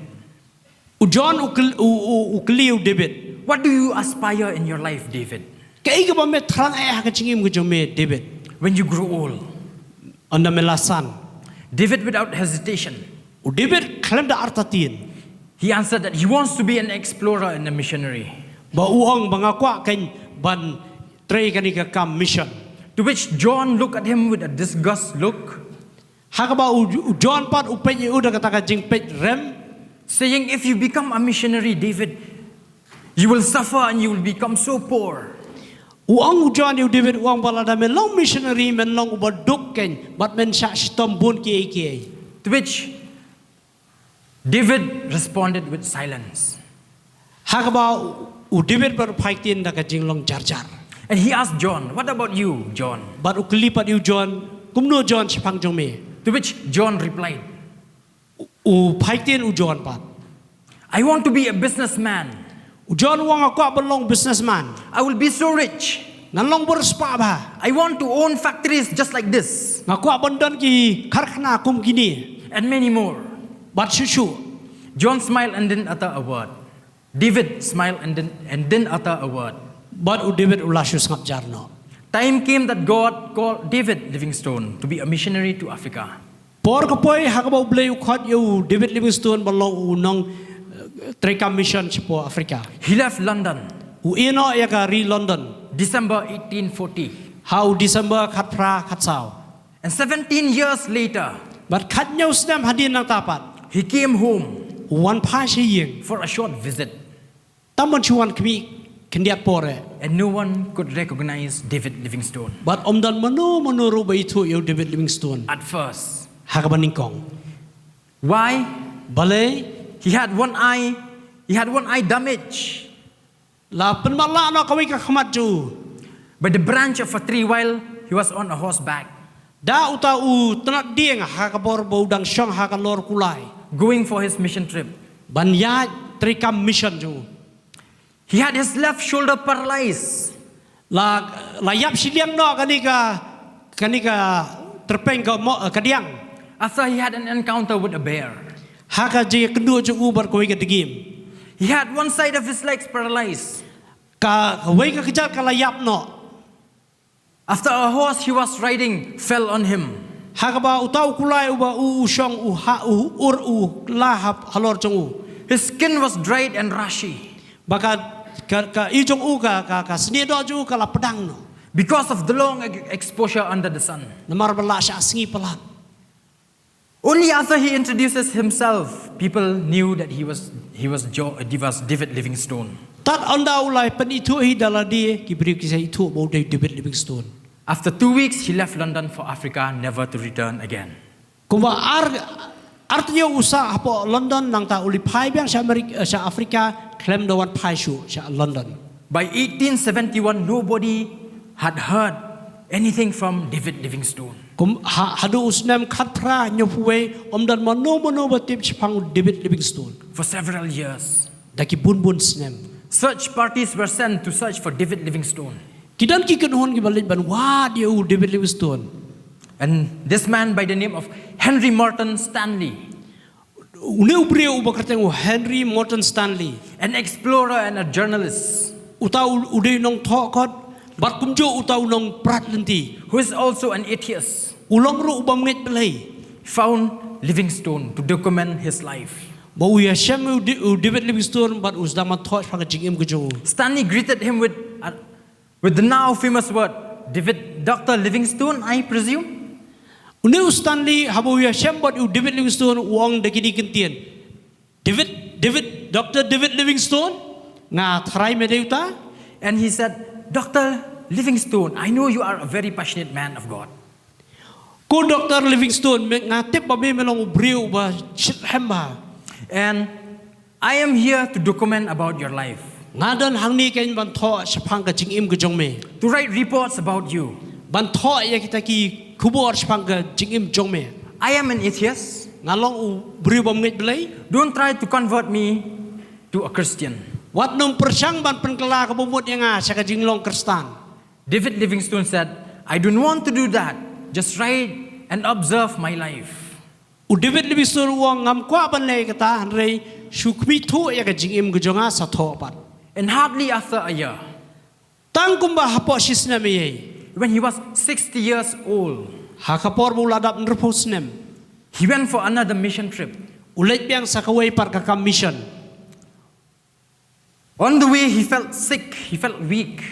U John u kyl-, u, u, u kylli u David. What do you aspire in your life, David? Kaei kaba me thrang eh ha ka jingim ka jong me, David? When you grow old. Ynda me la san. David, without hesitation, u David khlem da artatien, he answered that he wants to be an explorer and a missionary. Ba u ong ba nga kwah keiñ ban trei kane ka kam mission. To which John looked at him with a disgust look. Ha kaba u, u John pat u peit ïa u da kata ka jingpeit rem. Saying, "If you become a missionary, David, you will suffer and you will become so poor." U ong u John ïa u David, u ong ba lada men long missionary, men long uba duk keiñ, bad men shah shitom bun kiei kiei. To which David responded with silence. Ha kaba u, u David pat u phai ktien da ka jinglong jarjar. And he asked John, "What about you, John?" Bad u kylli pat ïa u John, kumno John shaphang jong me? To which John replied, U phai ktien u John pat. "I want to be a businessman. U John u ong nga kwah ban long businessman. I will be so rich. Ngan long bor spah bha. I want to own factories just like this." Nga kwah ban don ki karkhana kum kine. And many more. Bad shuh shuh. John smiled and didn't utter a word. David smiled and didn't, and didn't utter a word. Bad u David u la shu sngap jar noh. Time came that God called David Livingstone to be a missionary to Africa. Por ka poi ha kaba u Blei u khot ïa u David Livingstone ban long u nong, eh, treikam mission shapoh Africa. He left London. U ïeh noh ïa ka ri London. December eighteen forty. Ha u December khatphra khatsaw. And seventeen years later, Bad khathynñiew snem hadien nangta pat, he came home u wan phai sha ïing. For a short visit. Tang ban shu wan khmih khyndiat por eh. And no one could recognize David Livingstone. Bad ym don mano mano ruh ba ithuh ïa u David Livingstone. At first. Ha kaba nyngkong. Why? Balei? He had one eye, he had one eye damage. La pynmatlah noh kawei ka khmat jong u. By the branch of a tree while he was on a horseback. Da uta u tnat dieng ha ka por ba u dang shong ha ka lor kulai. Going for his mission trip. Ban ïaid treikam mission jong u. He had his left shoulder paralyzed. La, la ïap shiliang noh kane ka, kane ka tyrpeng ka mo-, ka diang. After he had an encounter with a bear. Ha ka jingïakynduh jong u bad kawei ka dngiem. He had one side of his legs paralyzed. Ka, kawei ka kjat ka la ïap noh. After a horse he was riding fell on him. Ha kaba uta u kulai uba u, u shong u ha, u ur u la ha, halor jong u. His skin was dried and rushy. Ba ka, ka, ka i jong u ka, ka, ka snieh doh jong u ka la pdang noh. Because of the long ex-, exposure under the sun. Namar ba la shah sngi palat. Only after he introduces himself, people knew that he was, he was, jo-, he was David Livingstone. Tad ynda u la pynithuh hi da lade ki briew ki sa ithuh ba u dei David Livingstone. After two weeks, he left London for Africa, never to return again. Kumba ar, ar taïew u sah hapoh London nangta u la phai biang sha America, eh, sha Africa, khlem da wan phai shuh sha London. By eighteen seventy-one, nobody had heard anything from David Livingstone. Kum ha, haduh u snem khatphra hynñiewphew wei, ym don mano mano ba tip shaphang u David Livingstone. For several years. Da ki bun bun snem. Search parties were sent to search for David Livingstone. Ki don ki kynhun kiba leit ban wad ïa u David Livingstone. And this man by the name of Henry Morton Stanley. Une u briew uba kyrteng u Henry Morton Stanley. An explorer and a journalist. Uta u, u dei u nongthoh kot, bad kumjuh uta u nongprat lynti. Who is also an atheist. U long ruh u bym ngeit Blei. Found Livingstone to document his life. Ba u ïashem u Di-, u David Livingstone bad u sdang ban thoh shaphang ka jingim ka jong u. Stanley greeted him with, uh, with the now famous word, "David, Doctor Livingstone, I presume?" Une u Stanley haba u ïashem bad u David Livingstone u ong da kine ki kyntien. "David, David, Doctor David Livingstone, nga tharai me dei uta?" And he said, "Doctor Livingstone, I know you are a very passionate man of God." Ko Doctor Livingstone, me, nga tip ba me me long u briew uba shitrhem bha. And I am here to document about your life. Nga don hangne keiñ ban thoh shaphang ka jingim ka jong me. To write reports about you. Ban thoh ïa kita ki khubor shaphang ka jingim jong me. I am an atheist. Nga long u briew bym ngeit Blei. Don't try to convert me to a Christian. Wat nym pyrshang ban pynkylla ka bamut ïa nga sha ka jinglong Khristan. David Livingstone said, "I don't want to do that. Just write and observe my life." U David Livingstone u ong ngam kwah ban leh kata hynrei shu khmih thuh ïa ka jingim ka jong nga sa thoh pat. And hardly after a year, Tang kumba hapoh shi snem ïa. When he was sixty years old, ha ka por ba u la dap hynriewphew snem, he went for another mission trip. U leit biang sa kawei pat ka kam mission. On the way, he felt sick, he felt weak.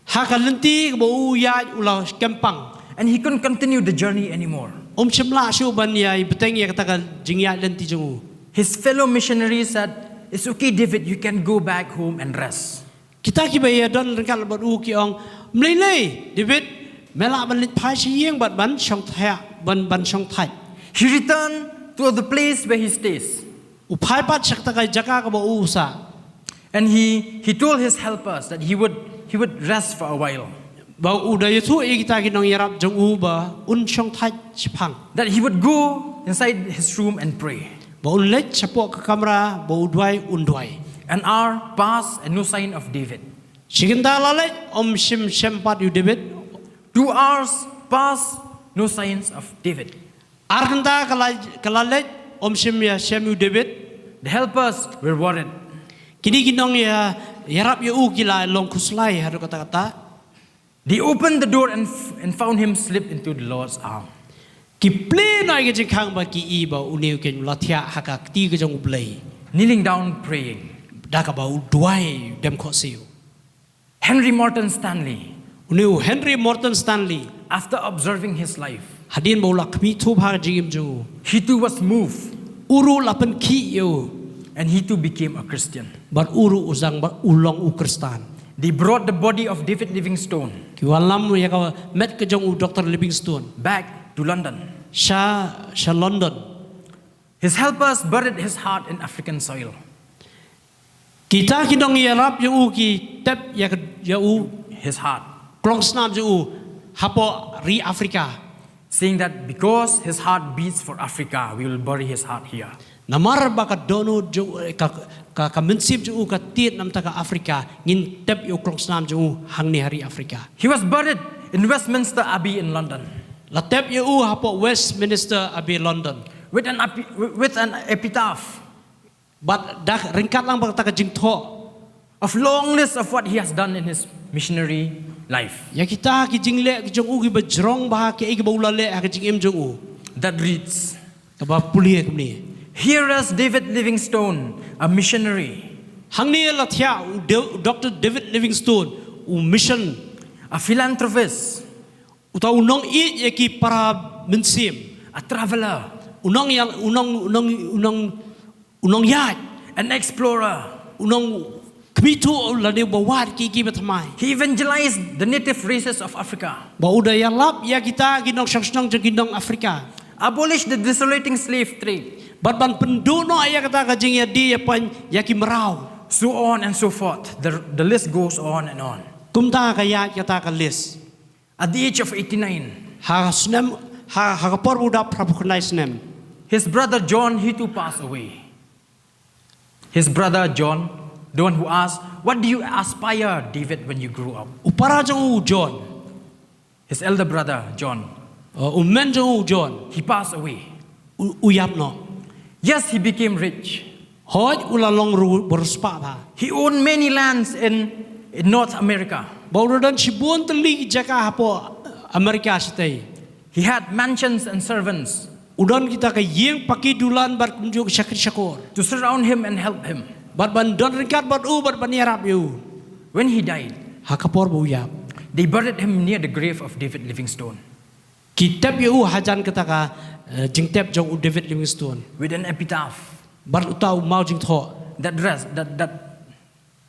Ha ka lynti ba u ïaid u la kempang. And he couldn't continue the journey anymore. Um shym lah shuh ban ïai bteng ïa kata ka jingïaid lynti jong u. His fellow missionaries said, "It's okay, David, you can go back home and rest." Kita kiba ïadon ryngkat bad u ki ong, "Mlei lei, David, me lah ban leit phai sha ïing bad ban shong thait, ban, ban shong thait." He returned to the place where he stays. U phai pat sha kata ka jaka kaba u sah. And he, he told his helpers that he would, he would rest for a while. Ba u da ïathuh ïa kita ki nongïarap jong u ba un shong thait shaphang. That he would go inside his room and pray. Ba un leit shapoh ka kamra ba u duwai, un duwai. An hour passed and no sign of David. Shi kynta la leit, um shym shem pat ïa u David. Two hours passed, no signs of David. Ar kynta ka la, ka la leit, um shym ïashem ïa u David. The helpers were worried. Kine ki nongïa, ïarap ïa u ki la long khuslai haduh katta katta. They opened the door and, f- and found him slip into the Lord's arm. Ki plie noh ïa ka jingkhang ba ki i ba une u keiñ u la thiah ha ka kti ka jong U Blei. Kneeling down, praying. Da kaba u duwai, dem khohsiew. Henry Morton Stanley. Une u Henry Morton Stanley. After observing his life, hadien ba u la khmih thuh ha ka jingim jong u, he too was moved. U ruh la pynkhih ïa u. And he too became a Christian. Bad u ruh u sdang ba u long u Khristan. They brought the body of David Livingstone. Ki wallam ïa ka met ka jong u Doctor Livingstone. Back to London. Sha, sha London. His helpers buried his heart in African soil. Kita ki nongïarap ïa u ki tep ïa ka, ïa u. His heart. Klongsnam jong u hapoh ri Afrika. Saying that because his heart beats for Africa, we will bury his heart here. Namar ba ka dohnud jong u, eh, ka, ka, ka mynsiem jong u ka tied namar ka Afrika, ngin tep ïa u klongsnam jong u hangne ha ri Afrika. He was buried in Westminster Abbey in London. La tep ïa u hapoh Westminster Abbey, London. With an, epi- with an epitaph. Bad da ryngkat lang bad kata ka jingthoh. Of long list of what he has done in his missionary life. Ïa kita ki jingleh ki jong u kiba jrong bha, kiei kiba u la leh ha ka jingim jong u. That reads, kaba pule kumne. Here is David Livingstone, a missionary. Hangne la thiah u De- Doctor David Livingstone, u mission. A philanthropist. Uta u nongïeit ïa ki para mynsiem. A traveler. U nongïa- u nong- u nong- u nong- u nongïaid. An explorer. U nongkhmih thuh lane uba wad kiei kiei ba thymmai. He evangelized the native races of Africa. Ba u da ïalap ïa kita ki nongshong shnong jong ki nong Afrika. Abolished the desolating slave trade. Bad ban pynduh noh ïa kata ka jingïadie ïapaiñ ïa ki mraw. So on and so forth. The, the list goes on and on. Kumta ka ïaid kata ka list. At the age of eighty-nine, ha snem, ha, ha ka por ba u dap phra phew khyndai snem, his brother John, he too passed away. His brother John, the one who asked, "What do you aspire, David, when you grow up?" U para jong u John. His elder brother, John. Uh, u men jong u John. He passed away. U, u ïap noh. Yes, he became rich. Hooid, u la long ru- ba riewspah bha. He owned many lands in, in North America. Ba u don shibun tylli ki jaka hapoh Amerika shatei. He had mansions and servants. U don kita ka ïing paki dulan bad kumjuh shakri shakor. To surround him and help him. Bad ban don ryngkat bad u bad ban ïarap ïa u. When he died, ha ka por ba u ïap, they buried him near the grave of David Livingstone. Ki tep ïa u hajan kata ka, eh, jingtep jong u David Livingstone. With an epitaph. Bad uta u maw jingthoh. That rest, that, that,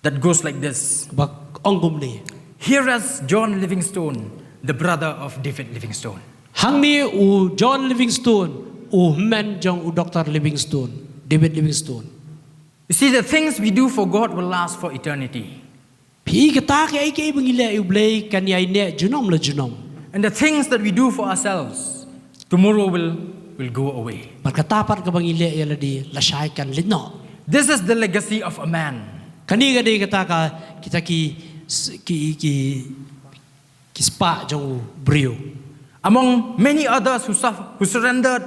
that goes like this. Ba ong kumne. Here is John Livingstone, the brother of David Livingstone. Hangne u John Livingstone, u hynmen jong u Doctor Livingstone, David Livingstone. You see, the things we do for God will last for eternity. Phi i kata kaei kaei ba ngi leh ïa u Blei kan ïai neh junom la junom. And the things that we do for ourselves, tomorrow will, will go away. Bad kata pat kaba ngi leh ïa lade lashai kan leit noh. This is the legacy of a man. Kane ka dei kata ka kita ki, ki, ki, ki spah jong u briew. Among many others who, suffer, who surrendered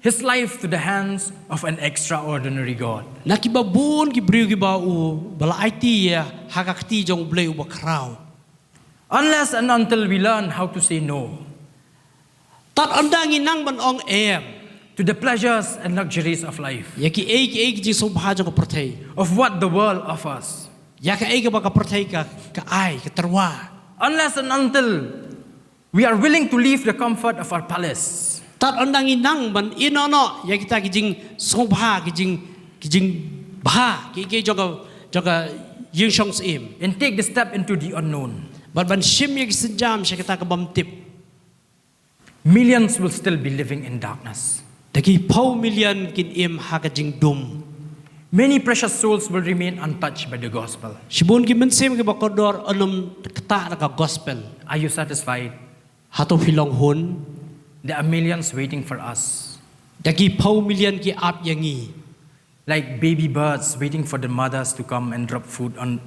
his life to the hands of an extraordinary God. Na kiba bun ki briew kiba u ba la aiti ïa ha ka kti jong u Blei uba khraw. Unless and until we learn how to say no. Tad ynda ngi nang ban ong em. To the pleasures and luxuries of life. Ïa kiei kiei ki jingsngewbha jong ka pyrthei. Of what the world offers. Ïa kaei kaba ka pyrthei ka, ka ai, ka tyrwa. Unless and until we are willing to leave the comfort of our palace. Tad ynda ngi nang ban ïehnoh noh ïa kita ki jingsngewbha, ki jing, ki jingbha, ki, ki jong ka, jong ka ïingshong syiem. And take the step into the unknown. Bad ban shim ïa ki sienjam sha kata ka bym tip. Millions will still be living in darkness. Te ki phew million kin im ha ka jingdum. Many precious souls will remain untouched by the gospel. Shibun ki mynsiem kiba kordor ym ktah da ka gospel. Are you satisfied? Hato phi long hun? There are millions waiting for us. Da ki phew million ki ap ïa ngi. Like baby birds waiting for the mothers to come and drop food on,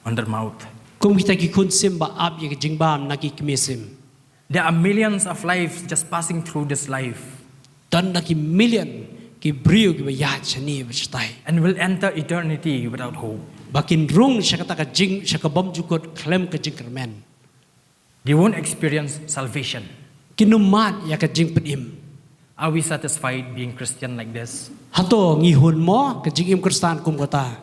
on their mouth. Kum kita ki khun syiem ba ap ïa ka jingbam na ki kmie syiem. There are millions of lives just passing through this life. Don da ki million ki briew kiba ïaid shane bad shatai. And will enter eternity without hope. Ba kin rung sha kata ka jing, sha ka bymjukut khlem ka jingkyrmen. They won't experience salvation. Kin ym mad ïa ka jingpynim. Are we satisfied being Christian like this? Hato ngi hun mo ka jingim Khristan kum kata?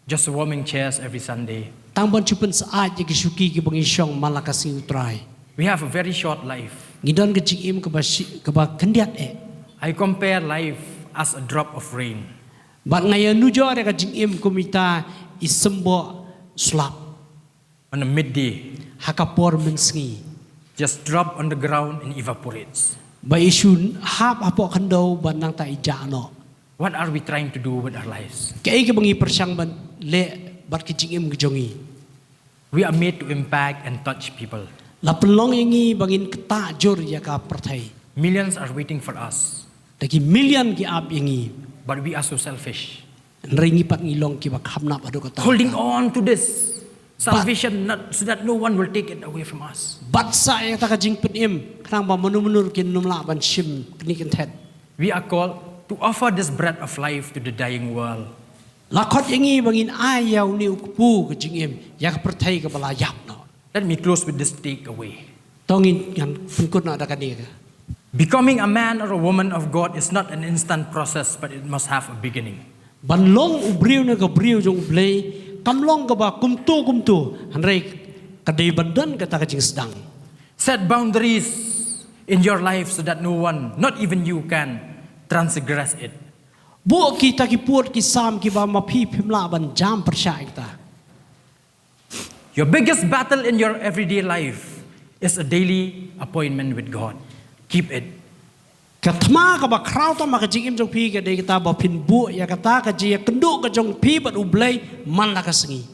Just warming chairs every Sunday. Tang ban shu pynsyaid ïa ki shuki kiba ngi shong man la ka sngi U Trai. We have a very short life. Ngi don ka jingim kaba shi, kaba khyndiat eh. I compare life as a drop of rain. Bad nga ïanujor ïa ka jingim kum ita i symboh slap. On a midday. Ha ka por mynsngi. Just drop on the ground and evaporates. Ba i shu hap hapoh khyndew bad nangta i jah noh. What are we trying to do with our lives? Kaei kaba ngi pyrshang ban leh bad ka jingim ka jong ngi? We are made to impact and touch people. La pynlong ïa ngi ba ngin ktah jur ïa ka pyrthei. Millions are waiting for us. Da ki million ki ap ïa ngi. But we are so selfish. Hynrei ngi pat ngi long kiba kham nap haduh katta. Holding on to this salvation, not, so that no one will take it away from us. Bat sah ïa kata ka jingpynim, khnang ba mano mano ruh kin ym lah ban shim knieh kynthet. We are called to offer this bread of life to the dying world. La khot ïa ngi ba ngin ai ïa une u kpu ka jingim ïa ka pyrthei kaba la ïap noh. Let me close with this takeaway. To ngin, ngan pynkut noh da kane ka. Becoming a man or a woman of God is not an instant process, but it must have a beginning. Ban long u briew ne ka briew jong U Blei kam long kaba kumto kumto, hynrei ka dei ban don kata ka jingsdang. Set boundaries in your life so that no one, not even you, can transgress it. Buh kita ki pud ki sam kiba ma phi phim lah ban jam pyrshah ïa kita. Your biggest battle in your everyday life is a daily appointment with God. Keep it. Ka thma kaba khraw tam ha ka jingim jong phi ka dei kata ba phin buh ïa kata ka jingïakynduh ka jong phi bad U Blei man la ka sngi.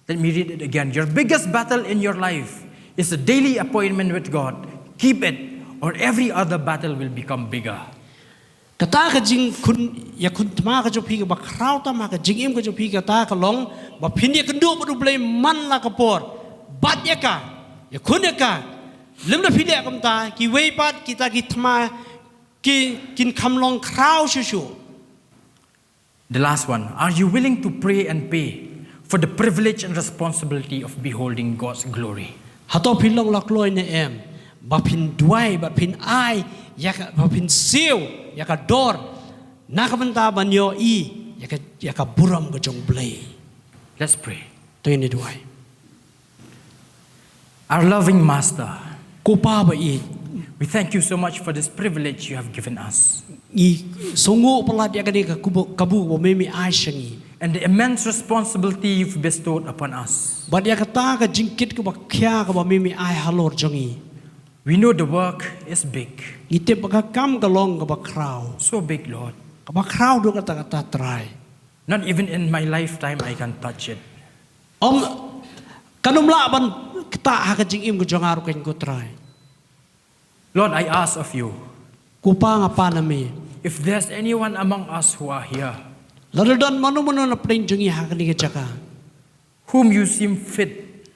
Let me read it again. Your biggest battle in your life is a daily appointment with God. Keep it, or every other battle will become bigger. Kata ka jingkhun, ïakhun thma ka jong phi kaba khraw tam ha ka jingim ka jong phi kata ka long ba phin ïakynduh bad U Blei man la ka por. Bat ïa ka, ïakhun ïa ka. Lymda phi leh kumta, kiwei pat kita ki thma ki, kin kham long khraw shuh shuh. The last one, are you willing to pray and pay for the privilege and responsibility of beholding God's glory? Hato phi long la kloi ne em ba phin duwai, ba phin ai ïa ka, ba phin siew ïa ka dor na ka bynta ban ïohi ïa ka, ïa ka burom ka jong U Blei? Let's pray. To ngin duwai. Our loving Master, Ko Pa ba ïeit, we thank you so much for this privilege you have given us. Ngi sngewnguh palat ïa kane ka kabu, kabu ba me me ai sha ngi. And the immense responsibility you've bestowed upon us. Bad ïa kata ka jingkit kaba khia kaba me me ai halor jong ngi. We know the work is big. Ngi tip ba ka kam ka long kaba khraw. So big, Lord. Kaba khraw haduh katta katta, Trai. Not even in my lifetime I can touch it. Ym, kan ym lah ban ktah ha ka jingim ka jong nga ruh kein, ko Trai. Lord, I ask of you, Ko Pa, nga pan na me, if there's anyone among us who are here, lada don mano mano na pdeng jong ngi ha kane ka jaka, whom you seem fit,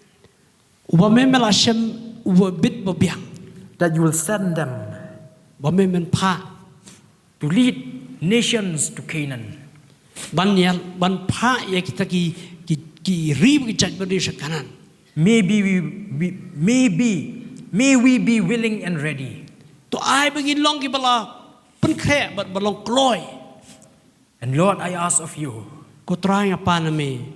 uba me me la shem, uba bit ba biang, that you will send them, ba me men phah to lead nations to Canaan. Ban ïa, ban phah ïa kita ki, ki, ki ri ki jaitbynriew sha Kanaan. Maybe we, we, maybe, may we be willing and ready. To ai ba ngin long kiba la pynkhreh bad ba long kloi. And Lord, I ask of you, ko Trai, nga pan na me,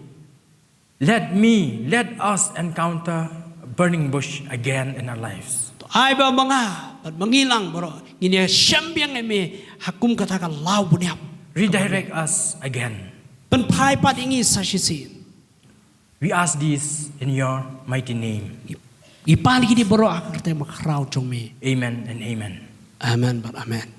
let me, let us encounter a burning bush again in our lives. To Ai ba ma nga bad ma ngi lang baroh ngin ïa shem biang ïa me ha kum kata ka law bun ïap. Redirect us again. Pynphai pat ïa ngi sa shisien. We ask this in your mighty name. Ngi pan kine baroh ha ka kyrteng bakhraw jong me. Amen and amen. Amen bad amen.